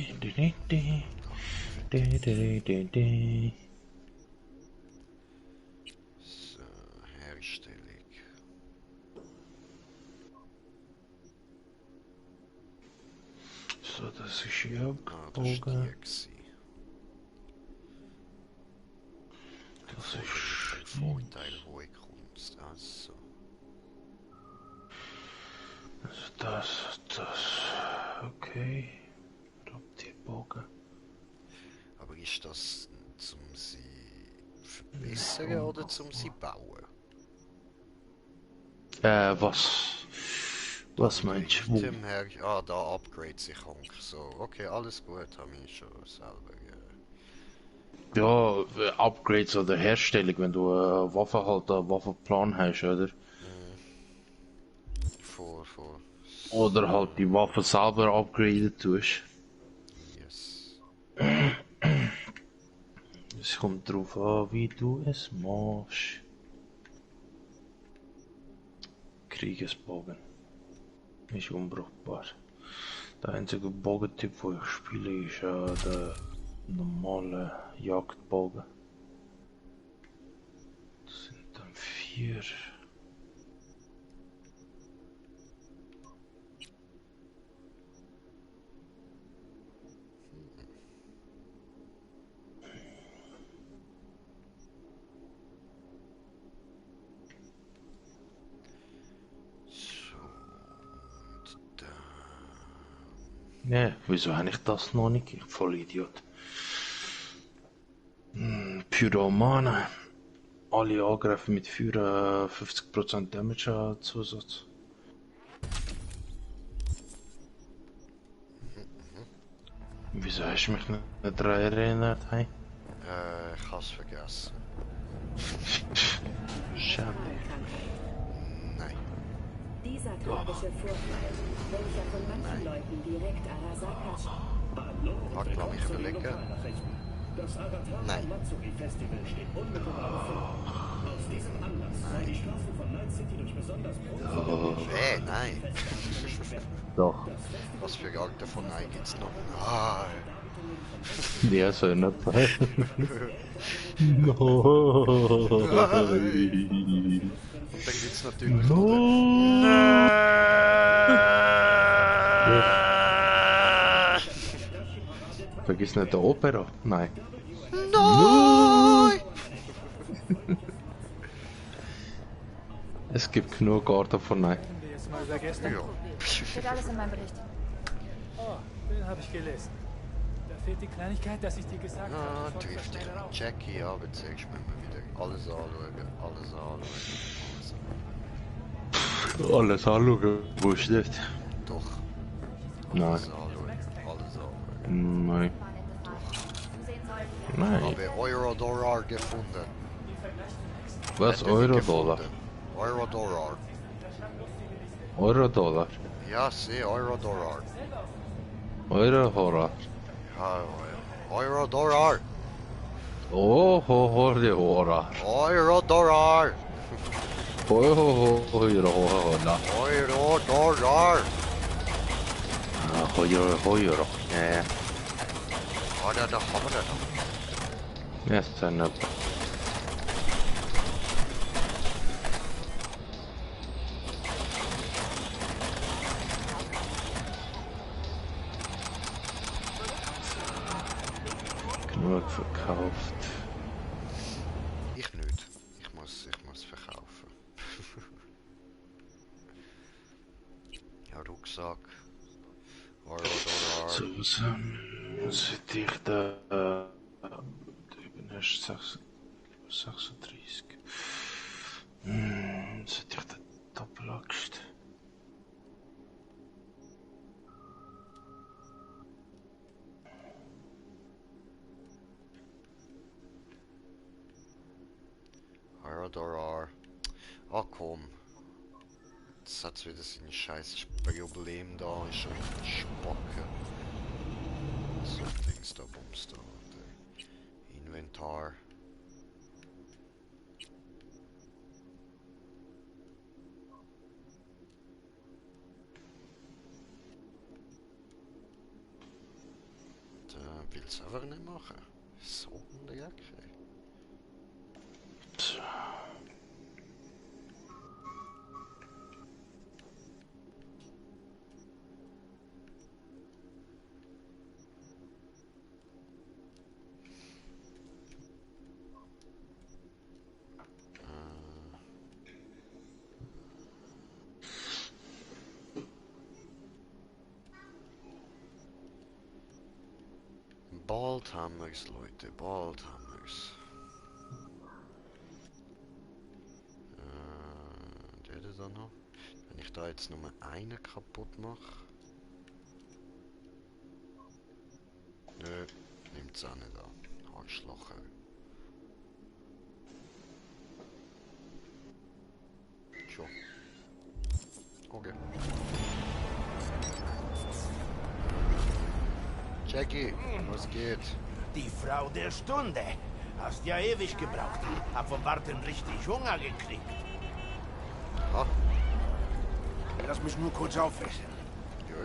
Herstellung. So, das ist hier abgebogen. Das ist Vorteil, hohe Kunst. Also. Das. Okay. Bogen. Aber ist das zum sie verbessern oder zum sie bauen? Was meinst du? Ah, da Upgrade-Sicherung. So, okay, alles gut, habe ich schon selber. Ja, Upgrades oder Herstellung, wenn du eine Waffe halt einen Waffenplan hast, oder? Oder halt die Waffe selber upgraden tust. Yes. Es kommt drauf an, wie du es machst. Kriegesbogen. Ist unbrauchbar. Der einzige Bogentyp, den ich spiele, ist der normale Jagdbogen. Das sind dann 4. Ne, wieso habe ich das noch nicht? Ich voll Idiot. Pyromane. Alle Angreifen mit Feuer 50% Damage Zusatz. Wieso hast du mich nicht daran erinnert? Hey? Ich hab's vergessen. Schade. Nein. Dieser tragische Vorfall, welcher von manchen Leuten direkt Arasaka... Warte, lass mich überlegen. Das Avatar Nein. Matsuri Festival steht unmittelbar bevor. Aus diesem Anlass soll die Straße von Night City durch besonders Nein. Doch. Was für Arten von Nein gibt's noch? Nein. Ja, so in der Zeit. No. Und dann gibt's natürlich noch Vergiss nicht der Opera. Nein. Nein! Es gibt genug Arten von Nein. Steht alles in meinem Bericht. Oh, den habe ich gelesen. Da fehlt die Kleinigkeit, dass ich dir gesagt habe. Trifft dich mit Jackie, aber zeigst mir mal wieder alles anschauen. so. Alles anschauen, willst du nicht? Doch. Nein. Alles anschauen. Nein. Nein. Habe Euro-Dollar gefunden. Was? Euro-Dollar? Euro-Dollar. Euro-Dollar? Ja, sieh, Euro-Dollar. Euro-Dollar? Ja, Euro-Dollar. Oh, Euro-Dollar. Euro-Dollar. Euro-Dollar. Euro-Dollar. Euro. Ja. Oder doch, oder doch. Ja, ist dann nicht. Genug verkauft. Ich nicht. Ich muss verkaufen. Ja, Rucksack. Euro-Dollar. So, was hätte ich da? Eben erst 36. Was hätte ich da Doppelaxt? Euro-Dollar. Ah, komm. Jetzt hat's wieder sein scheiß Problem da. Ist schon ein Spacken. So, Dings da, Bums da. Inventar. Da will's einfach nicht machen. So in der Jacke. Baldhammers, Leute, Baldhammers. Der da noch. Wenn ich da jetzt nur einen kaputt mache. Nö, nimmt's auch nicht an. Arschloch. Schon. Okay. Jackie, was geht? Die Frau der Stunde. Hast ja ewig gebraucht. Hab vom Warten richtig Hunger gekriegt. Ah. Lass mich nur kurz aufessen.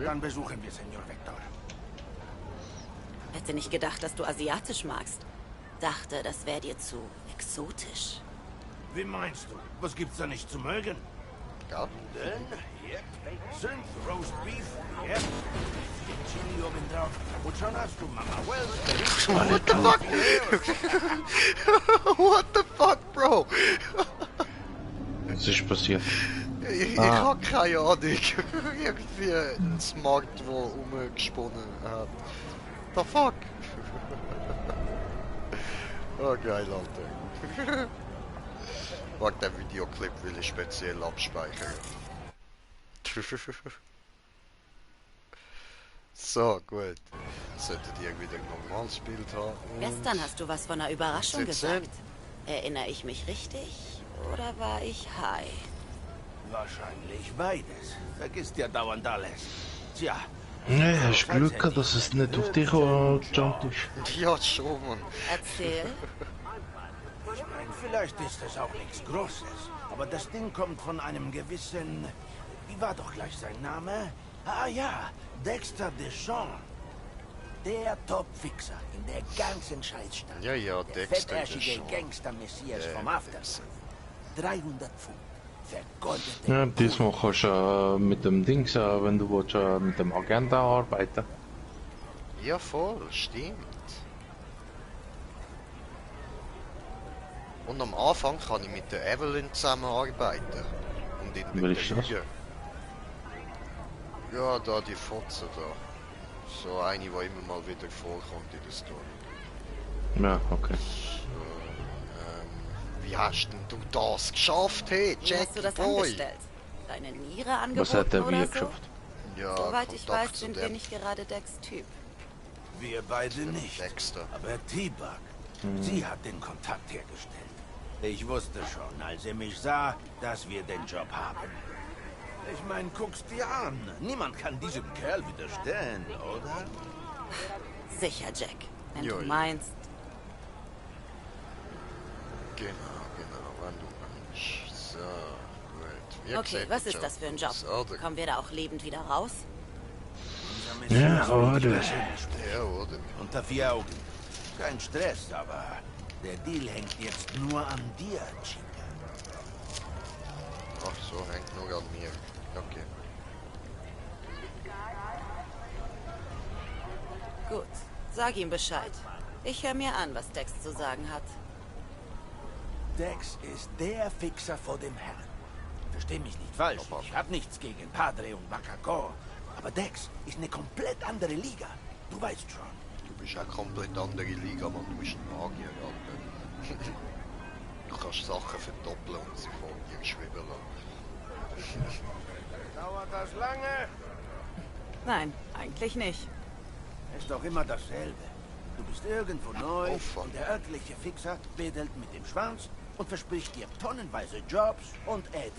Dann besuchen wir Senor Vector. Hätte nicht gedacht, dass du asiatisch magst. Dachte, das wäre dir zu exotisch. Wie meinst du? Was gibt's da nicht zu mögen? Ja. Denn, hier, sind Roast Beef, hier, Chili obendrauf. Und schon hast du Mama Wells. What the fuck? What the fuck, Bro? Was ist passiert? Ich hab keine Ahnung. Irgendwie ein Smart, der rumgesponnen hat. The fuck? Oh geil, Alter. Warte, der Videoclip will ich speziell abspeichern. So, gut. Solltet ihr wieder ein normales Bild haben. Gestern hast du was von einer Überraschung gesagt. Erinnere ich mich richtig? Oder war ich high? Wahrscheinlich beides. Vergisst ja dauernd alles. Tja. Nee, hast Glück gehabt, dass es nicht auf dich gejumpt ist. Ja, schon, Mann. Erzähl. Ich meine, vielleicht ist es auch nichts Großes. Aber das Ding kommt von einem gewissen... Wie war doch gleich sein Name? Ah ja, Dexter Deschamps. Der Top-Fixer in der ganzen Scheißstadt. Ja, ja, der Dexter fettäschige Deschamps. Gangster-Messias vom After. 300 Pfund. Vergoldete. Ja, diesmal kannst du mit dem Dings, wenn du willst, mit dem Agenda arbeiten. Ja, voll, stimmt. Und am Anfang kann ich mit der Evelyn zusammenarbeiten. Und ihn Wer ist das? betrügen. Ja, da die Fotze da. So eine, die immer mal wieder vorkommt in der Story. Ja, okay. So, Wie hast denn du das geschafft, hey, Wie hast du das Jackie Boy? angestellt? Deine Niere angeboten Was hat er oder wie so? geschafft? Ja, Soweit ich Kontakt weiß, zu sind wir dem nicht gerade Dex Typ. Wir beide nicht. Dexter. Aber T-Bug, sie hat den Kontakt hergestellt. Ich wusste schon, als er mich sah, dass wir den Job haben. Ich meine, guck's dir an. Niemand kann diesem Kerl widerstehen, oder? Sicher, Jack. Wenn Jo, du jo. meinst. Genau, wenn du meinst. So, gut. Wie Okay, gesagt, was der ist das für ein Job? So, der- Kommen wir da auch lebend wieder raus? Ja, oder? Ja, oder? Unter 4 Augen. Kein Stress, aber der Deal hängt jetzt nur an dir, Chica. Ach so, hängt nur an mir. Okay. Gut, sag ihm Bescheid. Ich höre mir an, was Dex zu sagen hat. Dex ist der Fixer vor dem Herrn. Versteh mich nicht falsch, ich hab nichts gegen Padre und Bakako. Aber Dex ist eine komplett andere Liga. Du weißt schon. Du bist eine komplett andere Liga, Mann. Du bist ein Magier, Alter. Du kannst Sachen verdoppeln und sie vor dir schweben lassen. Dauert das lange? Nein, eigentlich nicht. Ist doch immer dasselbe. Du bist irgendwo neu und der örtliche Fixer wedelt mit dem Schwanz und verspricht dir tonnenweise Jobs und Eddies.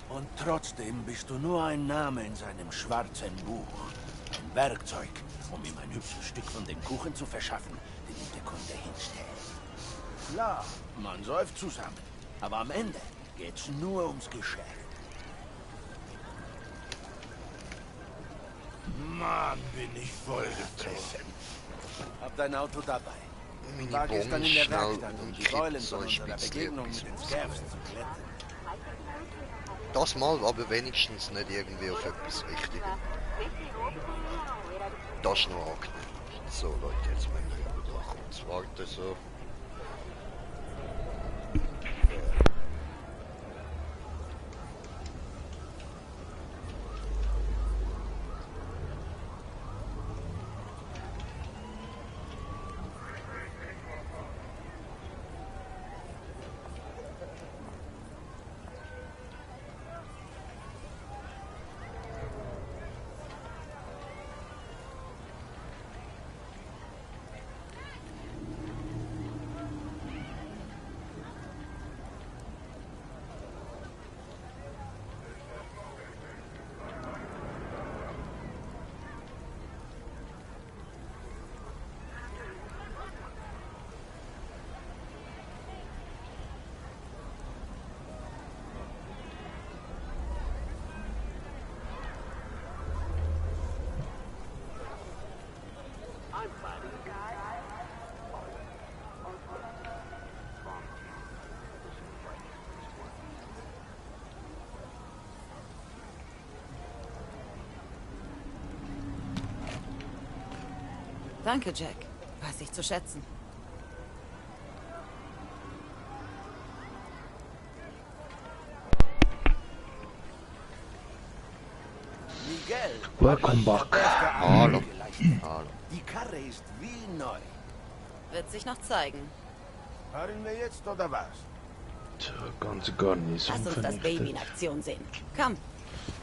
Und trotzdem bist du nur ein Name in seinem schwarzen Buch. Ein Werkzeug, um ihm ein hübsches Stück von dem Kuchen zu verschaffen, den ihm der Kunde hinstellt. Klar, man säuft zusammen, aber am Ende geht's nur ums Geschäft. Mann, bin ich vollgefressen. Hab dein Auto dabei. Meine War gestern in der Bomben Werkstatt, schnell um und die Säulen kippen so von ein unserer bisschen Begegnung mit den etwas. Scavs zu klettern. Das mal, aber wenigstens nicht irgendwie auf etwas Wichtiges. Das ist noch angenehm. So Leute, jetzt müssen wir wieder kurz warten so. Danke, Jack. Weiß ich zu schätzen. Miguel, Welcome back. Hallo. Hallo. die Karre ist wie neu. Wird sich noch zeigen. Fahren wir jetzt oder was? So, ganze Garnison Lass uns das Baby in vernichtet. Aktion sehen. Komm.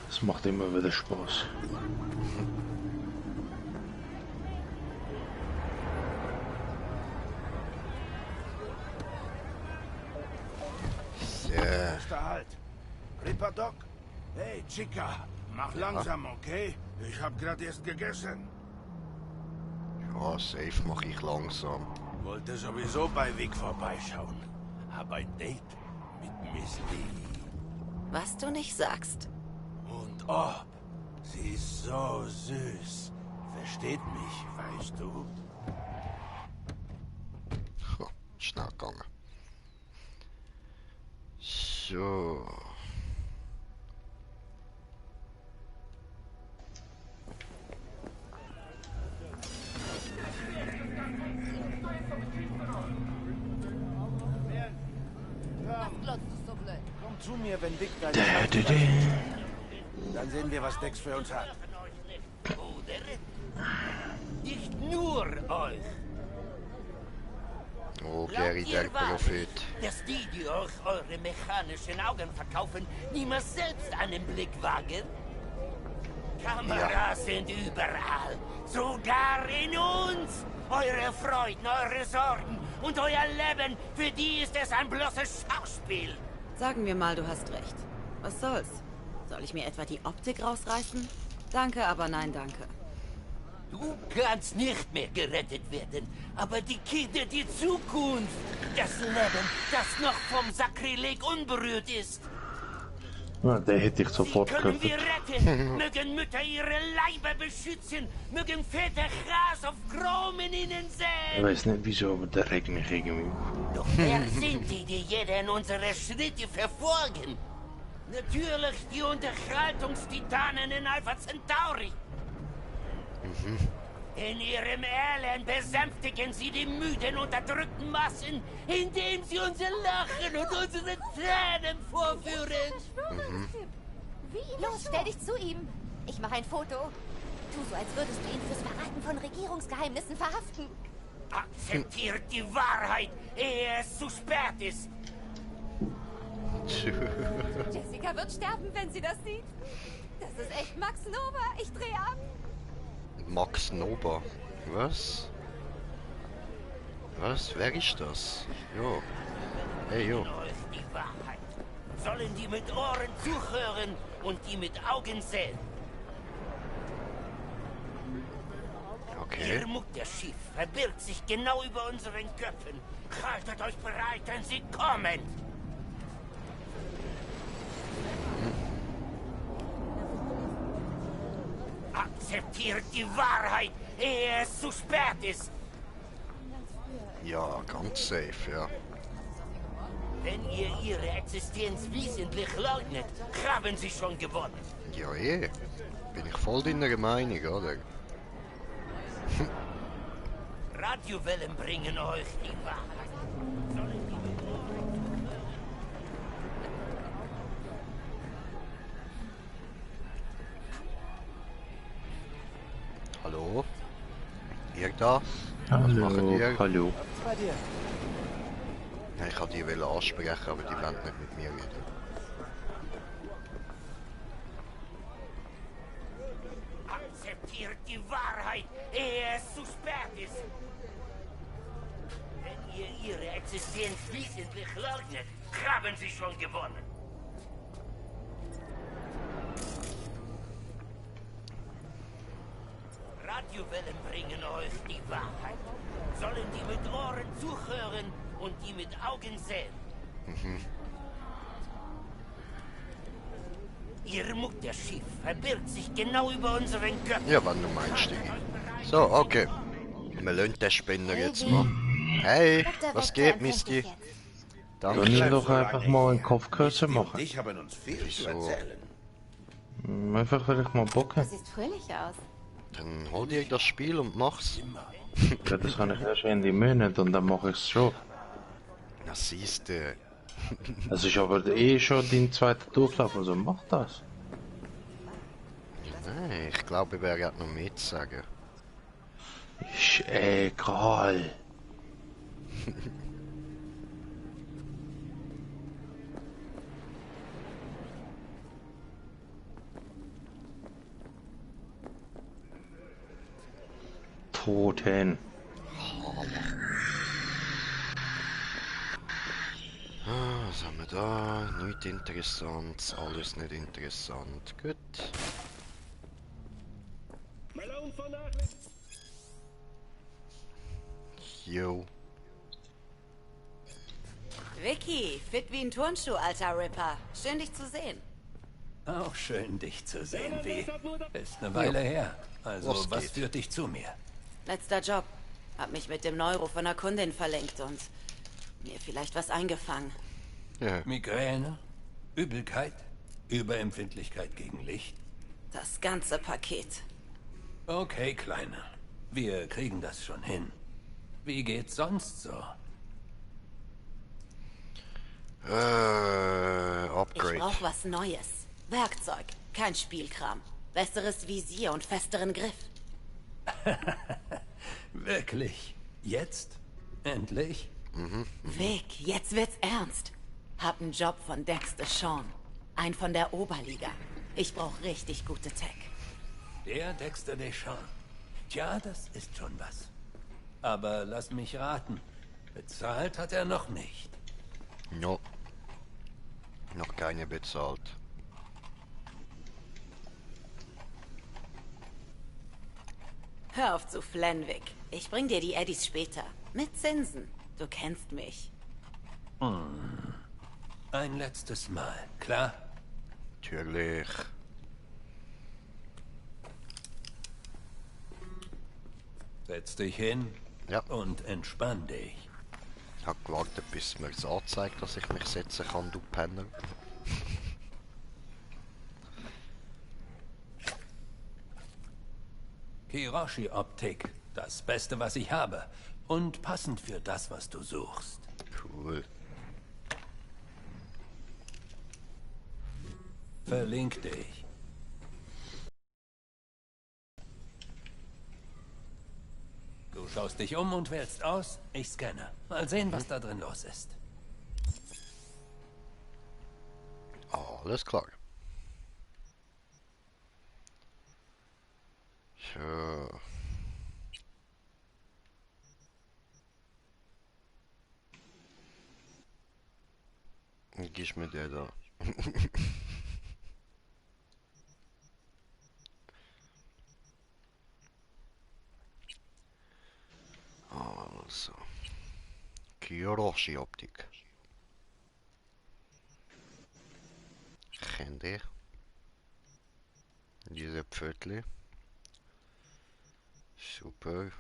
Das macht immer wieder Spaß. Ja. Erster Halt. Ripper Doc? Hey, Chica, mach langsam, okay? Ich hab gerade erst gegessen. Ja, safe mache ich langsam. Wollte sowieso bei Vic vorbeischauen. Hab ein Date mit Miss Lee. Was du nicht sagst. Und ob. Sie ist so süß. Versteht mich, weißt du? Oh, schnell gegangen. So. Komm zu mir, wenn Vic deine Dann sehen wir, was Dex für uns hat. Nicht nur euch. Oh, Gary, der Prophet. Dass die euch eure mechanischen Augen verkaufen, niemals selbst einen Blick wagen? Kameras sind überall, sogar in uns. Eure Freuden, eure Sorgen und euer Leben, für die ist es ein bloßes Schauspiel. Sagen wir mal, du hast recht. Was soll's? Soll ich mir etwa die Optik rausreißen? Danke, aber nein, danke. Du kannst nicht mehr gerettet werden, aber die Kinder, die Zukunft, das Leben, das noch vom Sakrileg unberührt ist. Na, der hätte ich sofort Können geköpft. wir retten, mögen Mütter ihre Leiber beschützen, mögen Väter Gras auf Chromen ihnen Ich säen. weiß nicht wieso, aber der regt mich irgendwie auf. Doch wer sind die, die jeder in unsere Schritte verfolgen? Natürlich die Unterhaltungstitanen in Alpha Centauri. In ihrem Elend besänftigen sie die müden, unterdrückten Massen, indem sie unser Lachen und unsere Tränen vorführen. Los, stell dich zu ihm. Ich mache ein Foto. Tu so, als würdest du ihn fürs Verraten von Regierungsgeheimnissen verhaften. Akzeptiert die Wahrheit, ehe es zu spät ist. Jessica wird sterben, wenn sie das sieht. Das ist echt Max Nova. Ich drehe ab. Max Nova. Was? Was? Wer ist das? Jo. Hey, jo. Die Wahrheit. Sollen die mit Ohren zuhören und die mit Augen sehen. Okay. Ihr Mutterschiff verbirgt sich genau über unseren Köpfen. Haltet euch bereit, denn sie kommen. Akzeptiert die Wahrheit, ehe es zu spät ist. Ja, ganz safe, ja. Wenn ihr ihre Existenz wissentlich leugnet, haben sie schon gewonnen. Ja, eh. Bin ich voll deiner Meinung, oder? Radiowellen bringen euch die Wahrheit. Sollen die mit Hallo? Ihr da? Hallo, Was machen ihr? hallo. Bei dir. Ja, ich wollte die ansprechen, aber die wollen nicht mit mir reden. Akzeptiert die Wahrheit, ehe es zu spät ist. Wenn ihr ihre Existenz wissentlich leugnet, haben sie schon gewonnen. Radiowellen bringen euch die Wahrheit. Sollen die mit Ohren zuhören und die mit Augen sehen. Ihr Mutterschiff verbirgt sich genau über unseren Köpfen. Ja, wenn du meinst, Digi. So, okay. Wir lassen den Spinner jetzt mal. Hey, was geht, Misty? Können wir doch einfach mal einen Kopfkürzer machen? Ich haben uns viel zu Wieso? erzählen. Einfach weil ich mal Bock Du habe. siehst fröhlich aus. Dann hol dir das Spiel und mach's. Ja, das kann ich erst Ende Monat und dann mache ich es schon. Na siehst du. Es ist aber eh schon dein zweiter Durchlauf, also mach das. Nein, ich glaube, ich werde noch mehr zu sagen. Ist egal. Toten. Was haben wir da? Nichts Interessantes, alles nicht interessant. Gut. Jo. Vicky, fit wie ein Turnschuh, alter Ripper. Schön, dich zu sehen. Auch schön, dich zu sehen, wie. Ist eine Weile her. Also, was führt dich zu mir? Letzter Job. Hab mich mit dem Neuro von einer Kundin verlinkt und mir vielleicht was eingefangen. Ja. Migräne? Übelkeit? Überempfindlichkeit gegen Licht? Das ganze Paket. Okay, Kleine. Wir kriegen das schon hin. Wie geht's sonst so? Upgrade. Ich brauch was Neues. Werkzeug, kein Spielkram. Besseres Visier und festeren Griff. Wirklich? Jetzt? Endlich? Vic, jetzt wird's ernst. Hab einen Job von Dexter Shawn. Ein von der Oberliga. Ich brauche richtig gute Tech. Der Dexter Deshawn. Tja, das ist schon was. Aber lass mich raten. Bezahlt hat er noch nicht. No. Noch keine bezahlt. Hör auf zu flennen, Vic. Ich bring dir die Eddies später. Mit Zinsen. Du kennst mich. Ein letztes Mal, klar? Natürlich. Setz dich hin und entspann dich. Ich hab gewartet, bis mir es anzeigt, dass ich mich setzen kann, du Penner. Kiroshi-Optik. Das Beste, was ich habe. Und passend für das, was du suchst. Cool. Verlink dich. Du schaust dich um und wählst aus. Ich scanne. Mal sehen, was da drin los ist. Alles klar. So. Gib mir der da. Also. Kiroshi-Optik. Hände. Diese Pfötli. Super.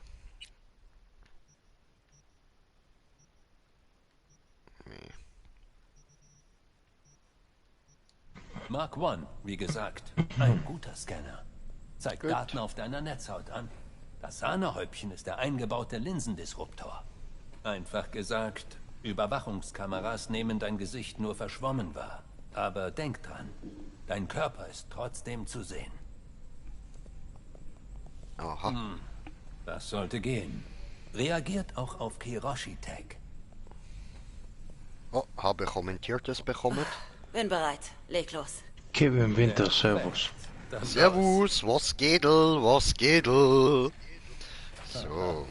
Nee. Mark I, wie gesagt, ein guter Scanner. Zeigt Daten auf deiner Netzhaut an. Das Sahnehäubchen ist der eingebaute Linsendisruptor. Einfach gesagt, Überwachungskameras nehmen dein Gesicht nur verschwommen wahr. Aber denk dran, dein Körper ist trotzdem zu sehen. Aha. Das sollte gehen. Reagiert auch auf Kiroshi-Tech. Oh, habe Kommentiertes bekommen. Bin bereit. Leg los. Kevin Winter, servus. Servus, was geht'l, was geht'l? So.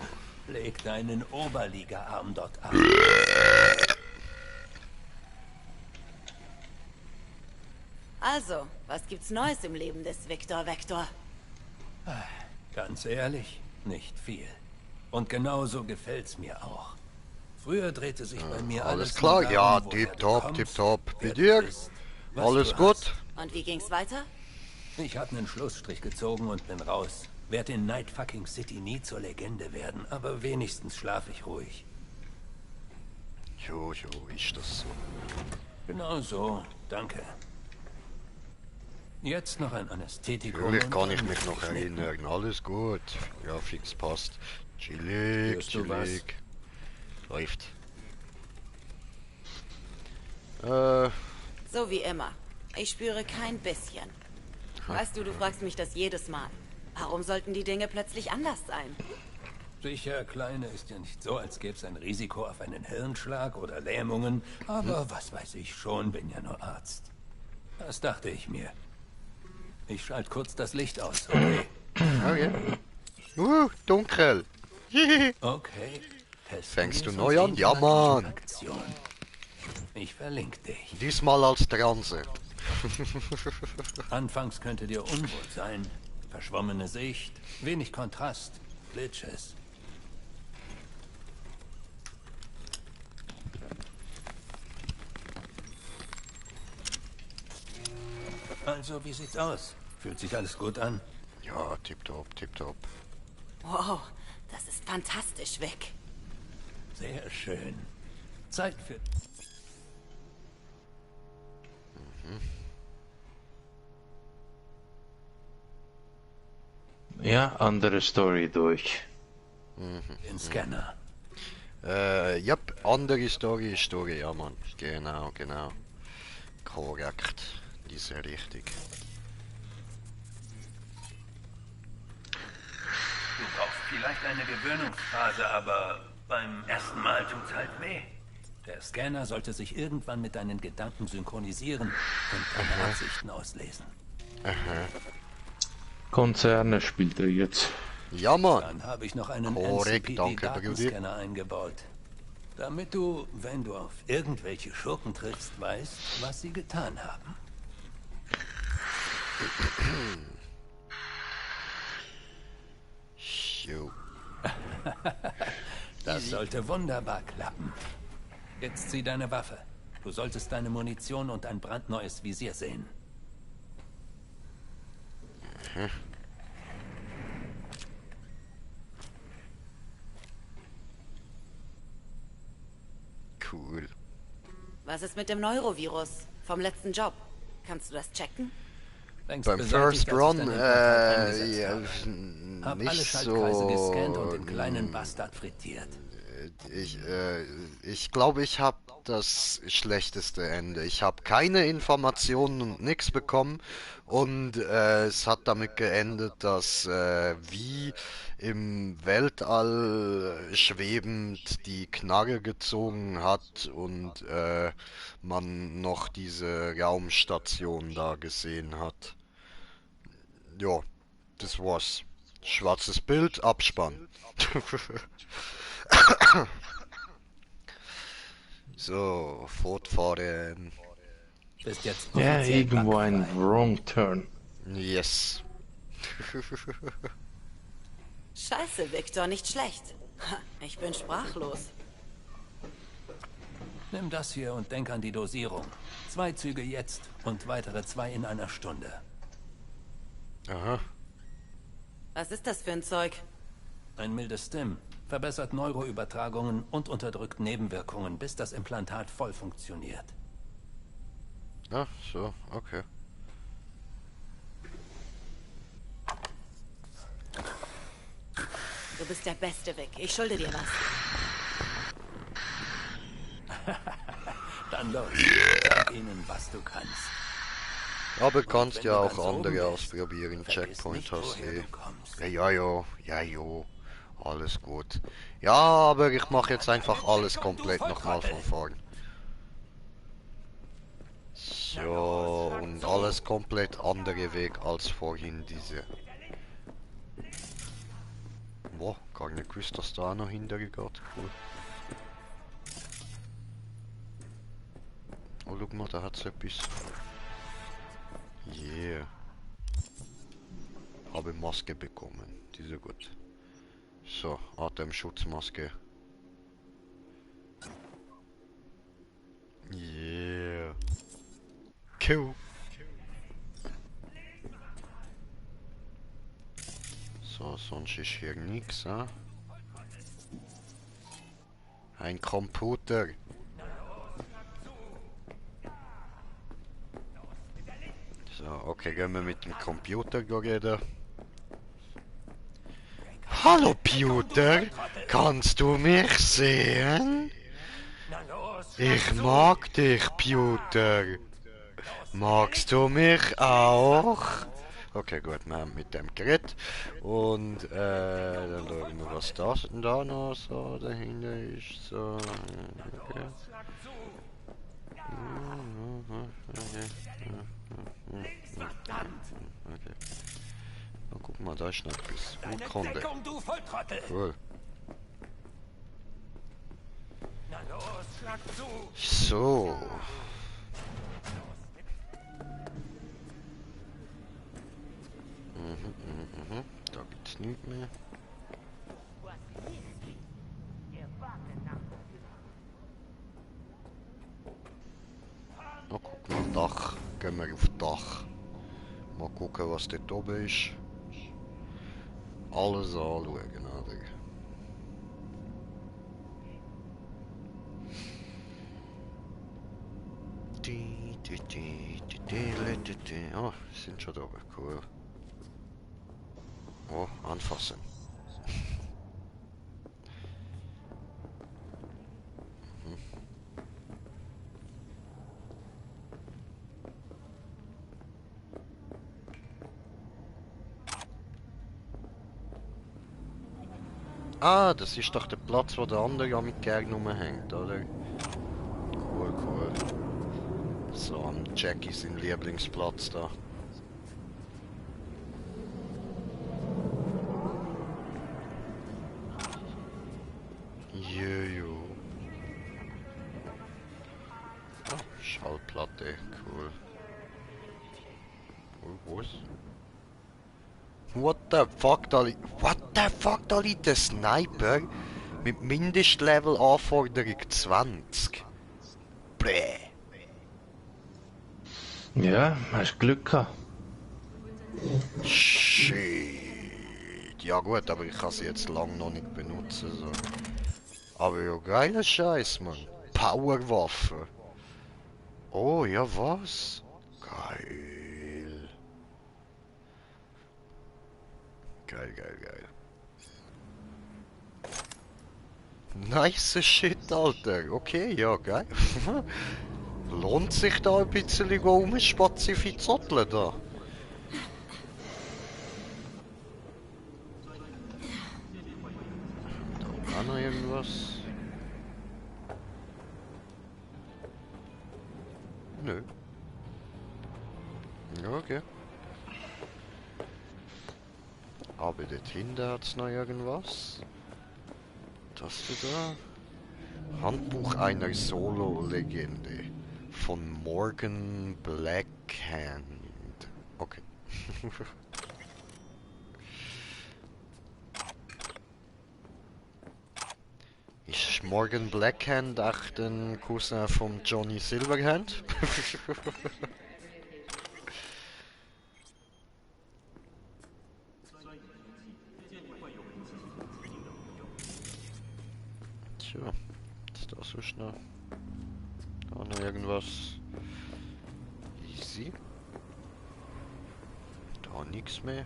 Leg deinen Oberliga-Arm dort ab. Also, was gibt's Neues im Leben des Victor Vector? Ganz ehrlich, nicht viel. Und genauso gefällt's mir auch. Früher drehte sich bei mir alles alles klar, darum, ja, woher tipptopp, du kommst, tipptopp. Bei wer du dir? bist, was Alles du gut? hast. Und wie ging's weiter? Ich habe einen Schlussstrich gezogen und bin raus. Werd in Night fucking City nie zur Legende werden, aber wenigstens schlaf ich ruhig. Jo, ist das so. Genau so, danke. Jetzt noch ein Anästhetikum. Natürlich kann und ich dann mich noch knicken. erinnern. Alles gut. Ja, fix passt. Chillig, Hörst du was? chillig. Läuft. So wie immer. Ich spüre kein bisschen. Weißt du, du fragst mich das jedes Mal. Warum sollten die Dinge plötzlich anders sein? Sicher, Kleine, ist ja nicht so, als gäbe es ein Risiko auf einen Hirnschlag oder Lähmungen. Aber was weiß ich schon, bin ja nur Arzt. Das dachte ich mir. Ich schalte kurz das Licht aus, okay? Okay. Dunkel. Okay. Fängst du neu an? Ja, Mann. Ich verlinke dich. Diesmal als Transe. Anfangs könnte dir unwohl sein. Verschwommene Sicht, wenig Kontrast, Glitches. Also, wie sieht's aus? Fühlt sich alles gut an? Ja, tipptopp, tipptopp. Wow, das ist fantastisch, Vic. Sehr schön. Zeit für... Ja, andere Story durch. Den Scanner. Ja, andere Story, ja, Mann. Genau. Korrekt. Diese Richtung. Du brauchst vielleicht eine Gewöhnungsphase, aber Beim ersten Mal tut's halt weh. Der Scanner sollte sich irgendwann mit deinen Gedanken synchronisieren und deine Absichten auslesen. Konzerne spielt er jetzt. Ja, Mann. Dann habe ich noch einen Korrekt, danke, NCPD-Datenscanner eingebaut. Damit du, wenn du auf irgendwelche Schurken triffst, weißt, was sie getan haben. Das sollte wunderbar klappen. Jetzt zieh deine Waffe. Du solltest deine Munition und ein brandneues Visier sehen. Cool. Was ist mit dem Neurovirus vom letzten Job? Kannst du das checken? Beim First Run, ja, Hab nicht alle Schaltkreise so... gescannt und den kleinen Bastard frittiert. Ich glaube, ich habe das schlechteste Ende. Ich habe keine Informationen und nichts bekommen und es hat damit geendet, dass wie im Weltall schwebend die Knarre gezogen hat und man noch diese Raumstation da gesehen hat. Ja, das war's. Schwarzes Bild, Abspann. So, fortfahren. Bist jetzt Ja, irgendwo ein Wrong Turn. Yes. Scheiße, Victor, nicht schlecht. Ich bin sprachlos. Nimm das hier und denk an die Dosierung. 2 Züge jetzt und weitere 2 in einer Stunde. Aha. Was ist das für ein Zeug? Ein mildes Stim. Verbessert Neuroübertragungen und unterdrückt Nebenwirkungen, bis das Implantat voll funktioniert. Ach so, okay. Du bist der Beste, Vic. Ich schulde dir was. Dann los. Sag ihnen, was du kannst. Aber kannst ja auch andere ausprobieren. Checkpoint hast du eh. Ja, alles gut. Ja, aber ich mache jetzt einfach alles komplett nochmal von vorn. So, und alles komplett andere Weg als vorhin diese. Boah, gar nicht gewusst, dass da noch hinterher geht. Cool. Oh, guck mal, da hat's etwas. Yeah. Habe Maske bekommen. Die ist gut. So, Atemschutzmaske. Yeah. Cool. So, sonst ist hier nichts, Ein Computer. So, okay, gehen wir mit dem Computer reden. Hallo Peter, kannst du mich sehen? Ich mag dich, Peter. Magst du mich auch? Okay, gut, wir haben mit dem geredet. Und dann schauen wir, was das denn da noch so dahinter ist. So, okay. Okay. Na, guck mal, da ist noch etwas. Urkunde. Cool. So. Da gibt's nichts mehr. Na, guck mal, Dach. Gehen wir auf Dach. Mal gucken, was dort oben ist. Alles anschauen, oder? Oh, sind schon da oben, cool. Oh, anfassen. Ah, das ist doch der Platz, wo der andere ja mit Gern rumhängt, oder? Cool, cool. So, am Jackie sein Lieblingsplatz da. Jojo. Ah, Schallplatte, cool. Wo ist? What the fuck, da liegt der Sniper mit Mindestlevel-Anforderung 20. Bläh. Ja, hast Glück gehabt. Shit. Ja gut, aber ich kann sie jetzt lang noch nicht benutzen. So. Aber ja, geiler Scheiß, Mann. Powerwaffe. Oh, ja was? Geil. Geil, geil, geil. Nice Shit, Alter. Okay, ja, geil. Lohnt sich da ein bisschen rumspazifizotteln da? Da noch irgendwas? Nö. Ja, okay. Aber dort hinten hat's noch irgendwas. Das da? Handbuch einer Solo-Legende. Von Morgan Blackhand. Okay. Ist Morgan Blackhand echt ein Cousin von Johnny Silverhand? Tja, ist da so schnell? Da noch irgendwas? Easy. Da nichts mehr.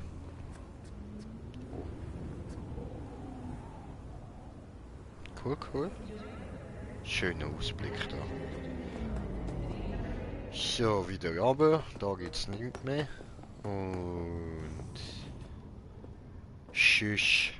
Cool, cool. Schöner Ausblick da. So, wieder runter. Da gibt's nichts mehr. Und... Tschüss.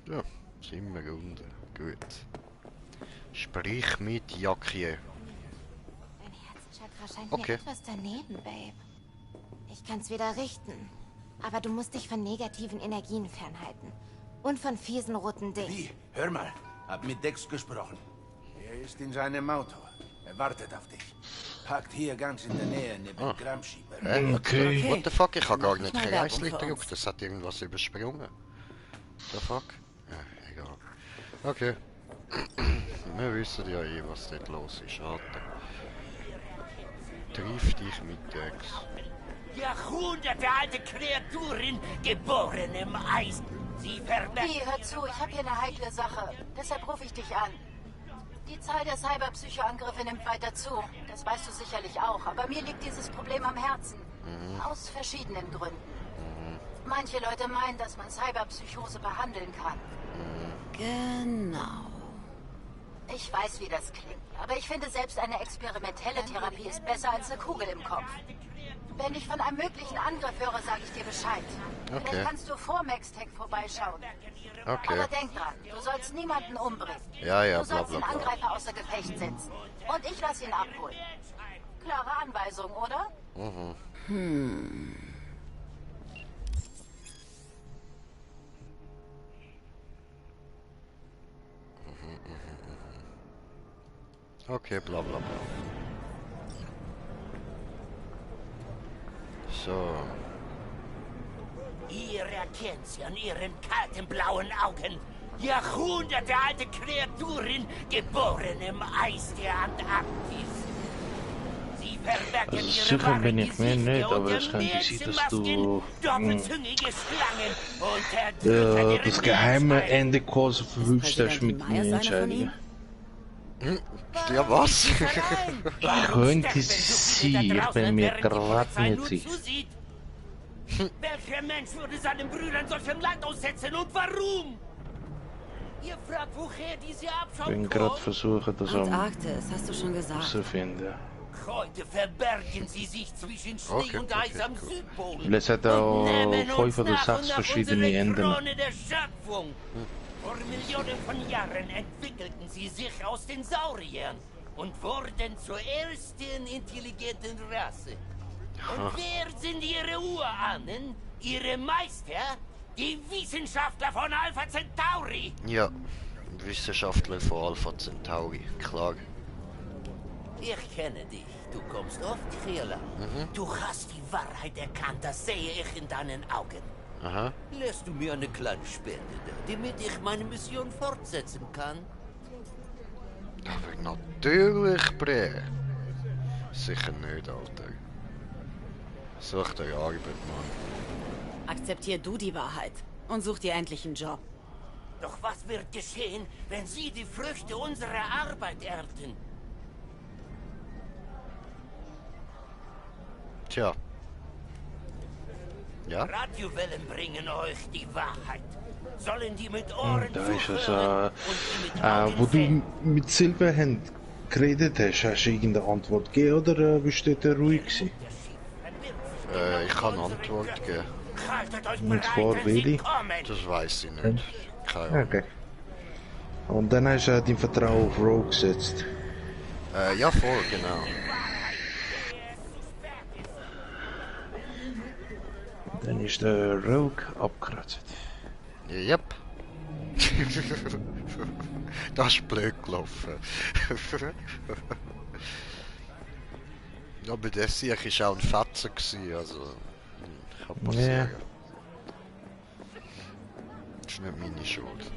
Ja, sind wir unten. Gut. Sprich mit Jackie. Dein Herzchakra scheint Okay. mir etwas daneben, Babe. Ich kann's wieder richten. Aber du musst dich von negativen Energien fernhalten. Und von fiesen roten Dingen. Wie? Hör mal. Hab mit Dex gesprochen. Er ist in seinem Auto. Er wartet auf dich. Parkt hier ganz in der Nähe neben Gramsci. Okay. What the fuck? Ich habe gar nicht Mal Kreisli Werbung für gedrückt. Das hat irgendwas übersprungen. The fuck? Ja, egal. Okay. Wir wissen ja eh, was dort los ist, Alter. Triff dich mit Dex. Jahrhundertealte Kreaturen, geboren im Eis. Sie Hey, hör zu, ich habe hier eine heikle Sache. Deshalb rufe ich dich an. Die Zahl der Cyberpsychoangriffe nimmt weiter zu. Das weißt du sicherlich auch. Aber mir liegt dieses Problem am Herzen. Aus verschiedenen Gründen. Manche Leute meinen, dass man Cyberpsychose behandeln kann. Genau. Ich weiß, wie das klingt. Aber ich finde, selbst eine experimentelle Therapie ist besser als eine Kugel im Kopf. Wenn ich von einem möglichen Angriff höre, sage ich dir Bescheid. Okay. Vielleicht kannst du vor Maxtech vorbeischauen. Okay. Aber denk dran, du sollst niemanden umbringen. Ja, ja, Du bla sollst bla den bla. Angreifer außer Gefecht setzen. Und ich lass ihn abholen. Klare Anweisung, oder? Okay, bla bla bla. So. Ihr erkennt sie an ihren kalten blauen Augen. Jahrhundertealte Kreaturen, geboren im Eis der Antarktis. Sie verbergen Also ihre sicher wahren bin ich mir Gesichter nicht, aber unter es könnte sein, dass du doppelzüngige Schlangen und der das geheime Ende quasi verwünscht hast mit meinen Entscheidungen. Ja, was? Könnte sie, ich bin mir gerade nicht sicher. Welcher Mensch würde seinen Brüdern solchem Land aussetzen und warum? Ihr fragt, woher diese Abschau Ich bin gerade versuchen, das Antarktis, hast du schon gesagt. zu finden. Heute verbergen sie sich zwischen Schnee und Eis am Südpol. Weil es hat auch 5 oder 6 verschiedene Enden. Krone der Schöpfung. Vor Millionen von Jahren entwickelten sie sich aus den Sauriern und wurden zur ersten intelligenten Rasse. Und wer sind ihre Urahnen? Ihre Meister? Die Wissenschaftler von Alpha Centauri? Ja, Wissenschaftler von Alpha Centauri, klar. Ich kenne dich. Du kommst oft hier lang. Du hast die Wahrheit erkannt, das sehe ich in deinen Augen. Aha. Lässt du mir eine kleine Spende da, damit ich meine Mission fortsetzen kann? Aber natürlich, Bre. Sicher nicht, Alter. Such dir Arbeit, Mann. Akzeptier du die Wahrheit und such dir endlich einen Job. Doch was wird geschehen, wenn sie die Früchte unserer Arbeit ernten? Tja. Ja? Radiowellen bringen euch die Wahrheit. Sollen die mit Ohren Da ist es, zuhören und die mit Augen wo du sehen? mit Silberhand geredet hast du irgendeine Antwort gegeben oder bist du dort ruhig gewesen? Ich kann eine Antwort geben. Und zwar welche? Das weiß ich nicht. Keine Ahnung. Okay. Und dann hast du dein Vertrauen auf Rogue gesetzt. Ja, voll, genau. Dann ist der Rogue abgekratzt. Yep. Das ist blöd gelaufen. Aber der Sieg war auch ein Fetzer gewesen, also... Kann passieren. Ja. Das ist nicht meine Schuld.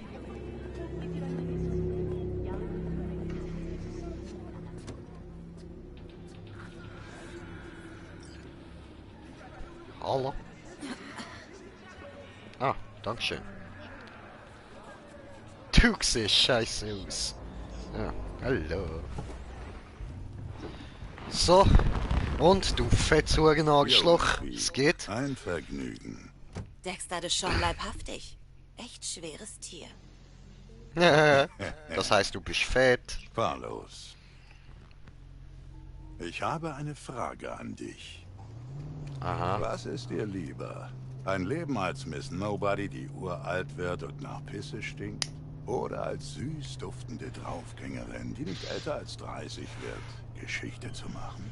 Hallo? Ah, dankeschön. Du siehst scheiße aus. Ja, hallo. So. Und du Fetthuren Arschloch. Es geht? Ein Vergnügen. Dexter ist schon leibhaftig. Echt schweres Tier. Das heißt, du bist fett. Fahr los. Ich habe eine Frage an dich. Aha. Was ist dir lieber? Ein Leben als Miss Nobody, die uralt wird und nach Pisse stinkt? Oder als süß duftende Draufgängerin, die nicht älter als 30 wird, Geschichte zu machen?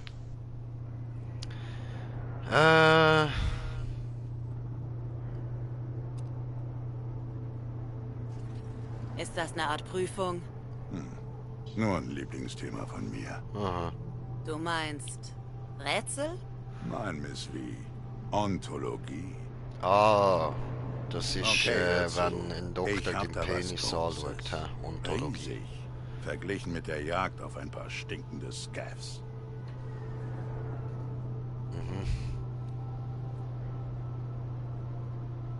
Ist das eine Art Prüfung? Nur ein Lieblingsthema von mir. Aha. Du meinst Rätsel? Nein, Miss V. Ontologie. Ah, das ist, Okay, wenn ein Doktor ich hab den da was Penis Großes. anschaut, hä? Ontologie. Riesig. Verglichen mit der Jagd auf ein paar stinkende Scavs.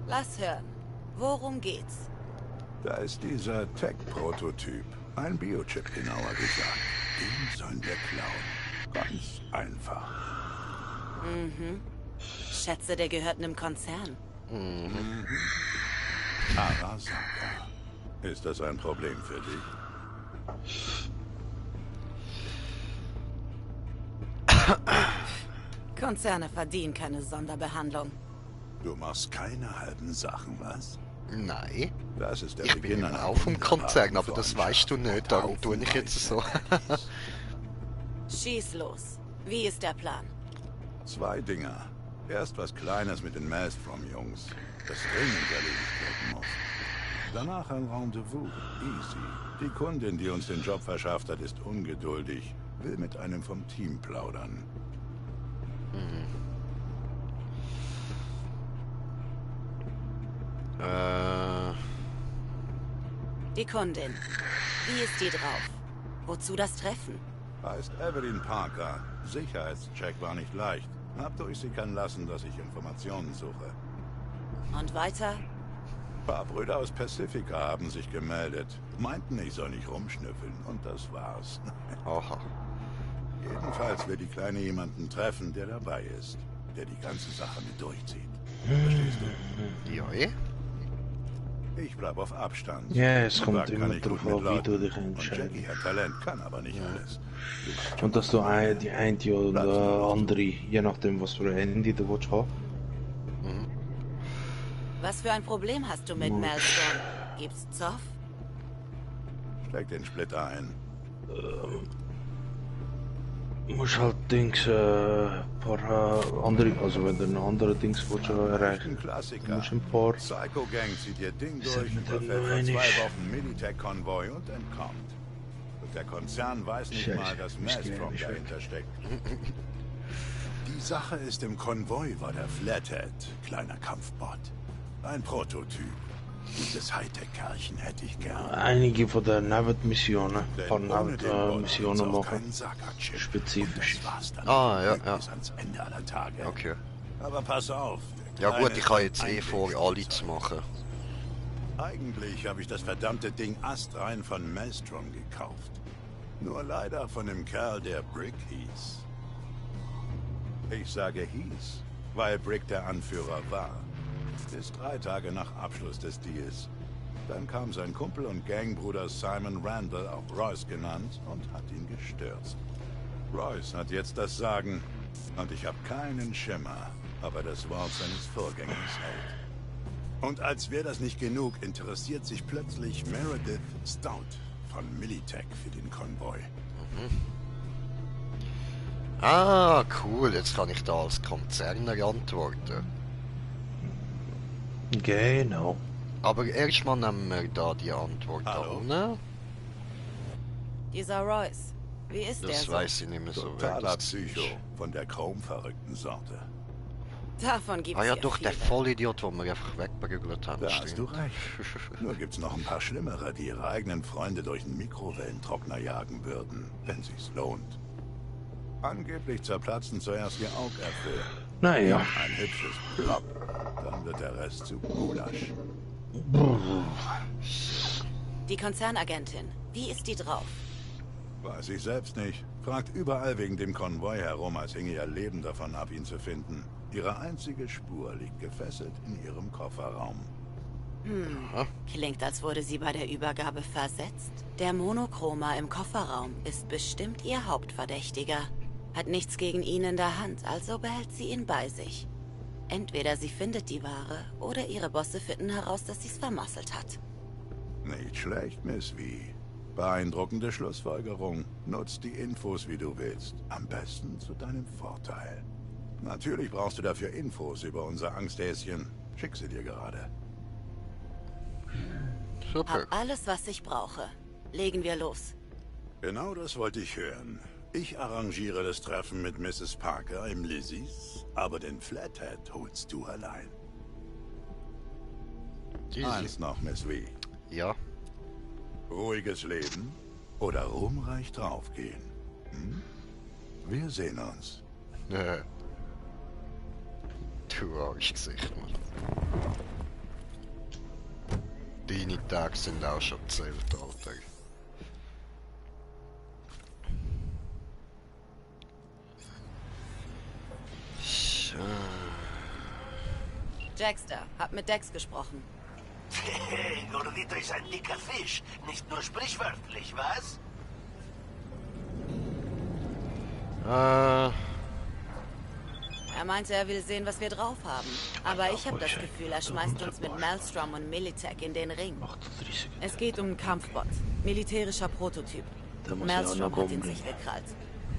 Lass hören. Worum geht's? Da ist dieser Tech-Prototyp. Ein Biochip, genauer gesagt. Den sollen wir klauen. Ganz einfach. Schätze, der gehört einem Konzern. Arasaka. Ist das ein Problem für dich? Konzerne verdienen keine Sonderbehandlung. Du machst keine halben Sachen, was? Nein. Das ist der Ich bin Beginn immer einer auch vom Konzern, aber das Freundschaft weißt du nicht, darum tue ich jetzt so. Schieß los. Wie ist der Plan? 2 Dinger. Erst was Kleines mit den Maelstrom-Jungs, das dringend erledigt werden muss. Danach ein Rendezvous. Easy. Die Kundin, die uns den Job verschafft hat, ist ungeduldig. Will mit einem vom Team plaudern. Die Kundin. Wie ist die drauf? Wozu das Treffen? Heißt Evelyn Parker. Sicherheitscheck war nicht leicht. Hab durchsickern lassen, dass ich Informationen suche. Und weiter? Ein paar Brüder aus Pacifica haben sich gemeldet. Meinten, ich soll nicht rumschnüffeln. Und das war's. Aha. Jedenfalls will die Kleine jemanden treffen, der dabei ist. Der die ganze Sache mit durchzieht. Verstehst du? Ja, Ich bleib auf Abstand. Ja, es kommt Privat immer kann ich drauf gut mit an, wie Leuten. du dich Und entscheidest. Jackie hat Talent, kann aber nicht alles. Und dass du die eine oder andere, je nachdem was für ein Handy du willst haben. Was für ein Problem hast du mit Maelstrom? Gibt's Zoff? Steck den Split ein. Musst halt Dings, paar andere, also wenn du ein andere Dings willst erreichen, Klassiker. musst du ein paar. Psycho Gang zieht ihr Ding Ist durch, das mit verfällt dem für einig? 2 Wochen Militech-Konvoi und entkommt. Und der Konzern weiß nicht Scheiße, mal, dass ich Maelstrom geh nicht dahinter steckt. Die Sache ist, im Konvoi war der Flathead, kleiner Kampfbot. Ein Prototyp. Dieses Hightech-Kerlchen hätte ich gern. Einige von den Nebenmissionen, ein Denn paar ohne den Bot Nebenmissionen gibt's auch machen. keinen Saka-Chip. Spezifisch. Und das war's dann. Ah, ja, ja. Bis ans Ende aller Tage. Okay. Aber pass auf. der Ja gut, Kleine ich kann ist jetzt ein vor, alle zu machen. Eigentlich habe ich das verdammte Ding astrein von Maelstrom gekauft. Nur leider von dem Kerl, der Brick hieß. Ich sage hieß, weil Brick der Anführer war. Bis 3 Tage nach Abschluss des Deals. Dann kam sein Kumpel und Gangbruder Simon Randall, auch Royce genannt, und hat ihn gestürzt. Royce hat jetzt das Sagen, und ich habe keinen Schimmer, ob er das Wort seines Vorgängers hält. Und als wäre das nicht genug, interessiert sich plötzlich Meredith Stout von Militech für den Konvoi. Ah, cool, jetzt kann ich da als Konzerner antworten. Genau. Aber erstmal nehmen wir da die Antwort da unten. Dieser Royce. Wie ist der Das so? weiß ich nicht mehr so Totaler wirklich. Psycho, von der Chrome-verrückten Sorte. Davon gibt's Ah ja, hier doch, der viele. Vollidiot, den wir einfach weggeprügelt haben. Da stimmt. hast du recht. Nur gibt's noch ein paar Schlimmere, die ihre eigenen Freunde durch einen Mikrowellentrockner jagen würden, wenn sich's lohnt. Angeblich zerplatzen zuerst ihr Augäpfel. Naja. Ein hübsches Plop. Dann wird der Rest zu Gulasch. Die Konzernagentin. Wie ist die drauf? Weiß ich selbst nicht. Fragt überall wegen dem Konvoi herum, als hinge ihr Leben davon ab, ihn zu finden. Ihre einzige Spur liegt gefesselt in ihrem Kofferraum. Klingt, als wurde sie bei der Übergabe versetzt. Der Monochroma im Kofferraum ist bestimmt ihr Hauptverdächtiger. Hat nichts gegen ihn in der Hand, also behält sie ihn bei sich. Entweder sie findet die Ware oder ihre Bosse finden heraus, dass sie's vermasselt hat. Nicht schlecht, Miss V. Beeindruckende Schlussfolgerung. Nutzt die Infos, wie du willst. Am besten zu deinem Vorteil. Natürlich brauchst du dafür Infos über unser Angsthäschen. Schick sie dir gerade. Hab alles, was ich brauche. Legen wir los. Genau das wollte ich hören. Ich arrangiere das Treffen mit Mrs. Parker im Lizzies, aber den Flathead holst du allein. Eins noch, Miss V. Ja. Ruhiges Leben oder ruhmreich draufgehen. Hm? Wir sehen uns. Du Arschgesicht, Mann. Deine Tage sind auch schon gezählt, Alter. Jackster, hab mit Dex gesprochen. Hey, Gordito ist ein dicker Fisch. Nicht nur sprichwörtlich, was? Er meinte, er will sehen, was wir drauf haben. Aber ich habe das Gefühl, er schmeißt uns mit Maelstrom und Militech in den Ring. Es geht um einen Kampfbot. Militärischer Prototyp. Maelstrom hat ihn sich gekrallt.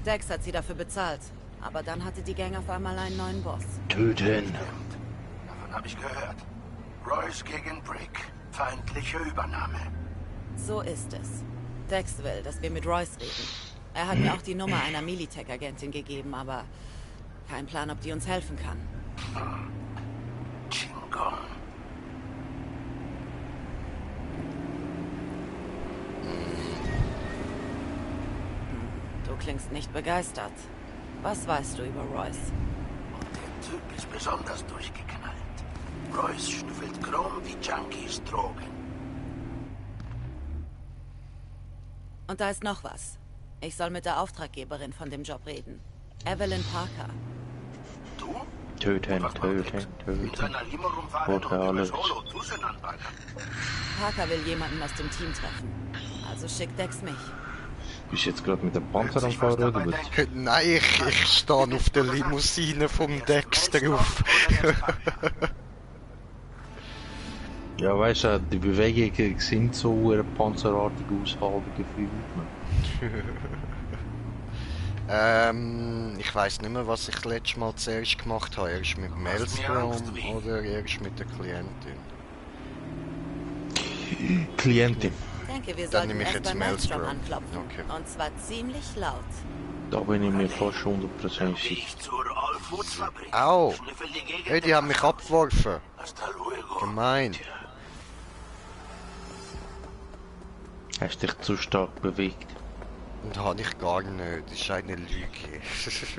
Dex hat sie dafür bezahlt. Aber dann hatte die Gang auf einmal einen neuen Boss. Töten. Davon habe ich gehört. Royce gegen Brick. Feindliche Übernahme. So ist es. Dex will, dass wir mit Royce reden. Er hat mir auch die Nummer einer Militech-Agentin gegeben, aber kein Plan, ob die uns helfen kann. Chingon. Du klingst nicht begeistert. Was weißt du über Royce? Der Typ ist besonders durchgeknallt. Royce schnüffelt Chrome wie Junkies Drogen. Und da ist noch was. Ich soll mit der Auftraggeberin von dem Job reden. Evelyn Parker. Du? Töten. Oder alles. Parker will jemanden aus dem Team treffen. Also schickt Dex mich. Bist du jetzt gerade mit dem Panzer am Fahren oder was? Nein, ich stehe auf der Limousine vom Dex drauf. Ja, weißt du, die Bewegungen sind so panzerartig aushalten gefühlt. Ich weiss nicht mehr, was ich das letzte Mal zuerst gemacht habe. Erst mit Maelstrom oder erst mit der Klientin? Klientin. Ich denke, wir Dann sollten nehme ich erst jetzt bei Maelstrom Maelstrom. anklopfen. Okay. Und zwar ziemlich laut. Da bin ich mir fast 100% sicher. Au! Hey, die haben mich abgeworfen. Gemein. Hast dich zu stark bewegt? Und habe ich gar nicht. Das ist eine Lüge.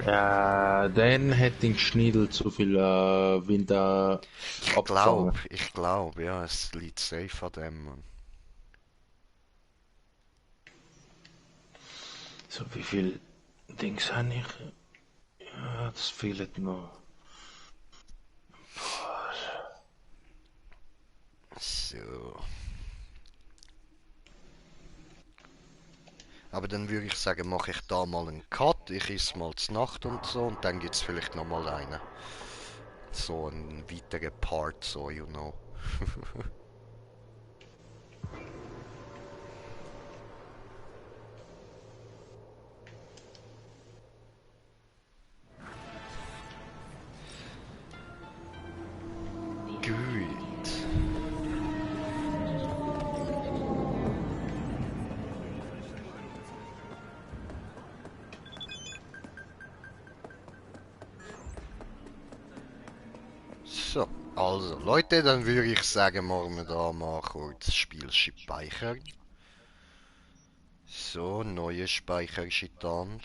Dann hätte ich Schniedel zu viel Wind abgefangen. Ich glaube, ja, es liegt safe an dem, Mann. So, wie viel Dings habe ich? Ja, das fehlt noch. So. Aber dann würde ich sagen, mache ich da mal einen Cut, ich esse mal zur Nacht und so, und dann gibt es vielleicht noch mal einen. So einen weiteren Part, so, you know. Gut. So, also Leute, dann würde ich sagen, machen wir da mal kurz das Spiel speichern. So, neue Speicherstand.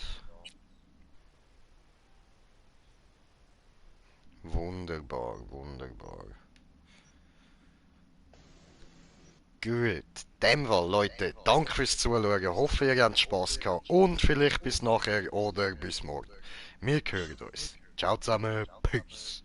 Wunderbar, wunderbar. Gut, in dem Fall, Leute, danke fürs Zuschauen, hoffe ihr habt Spaß gehabt und vielleicht bis nachher oder bis morgen. Wir hören uns. Ciao zusammen, Peace.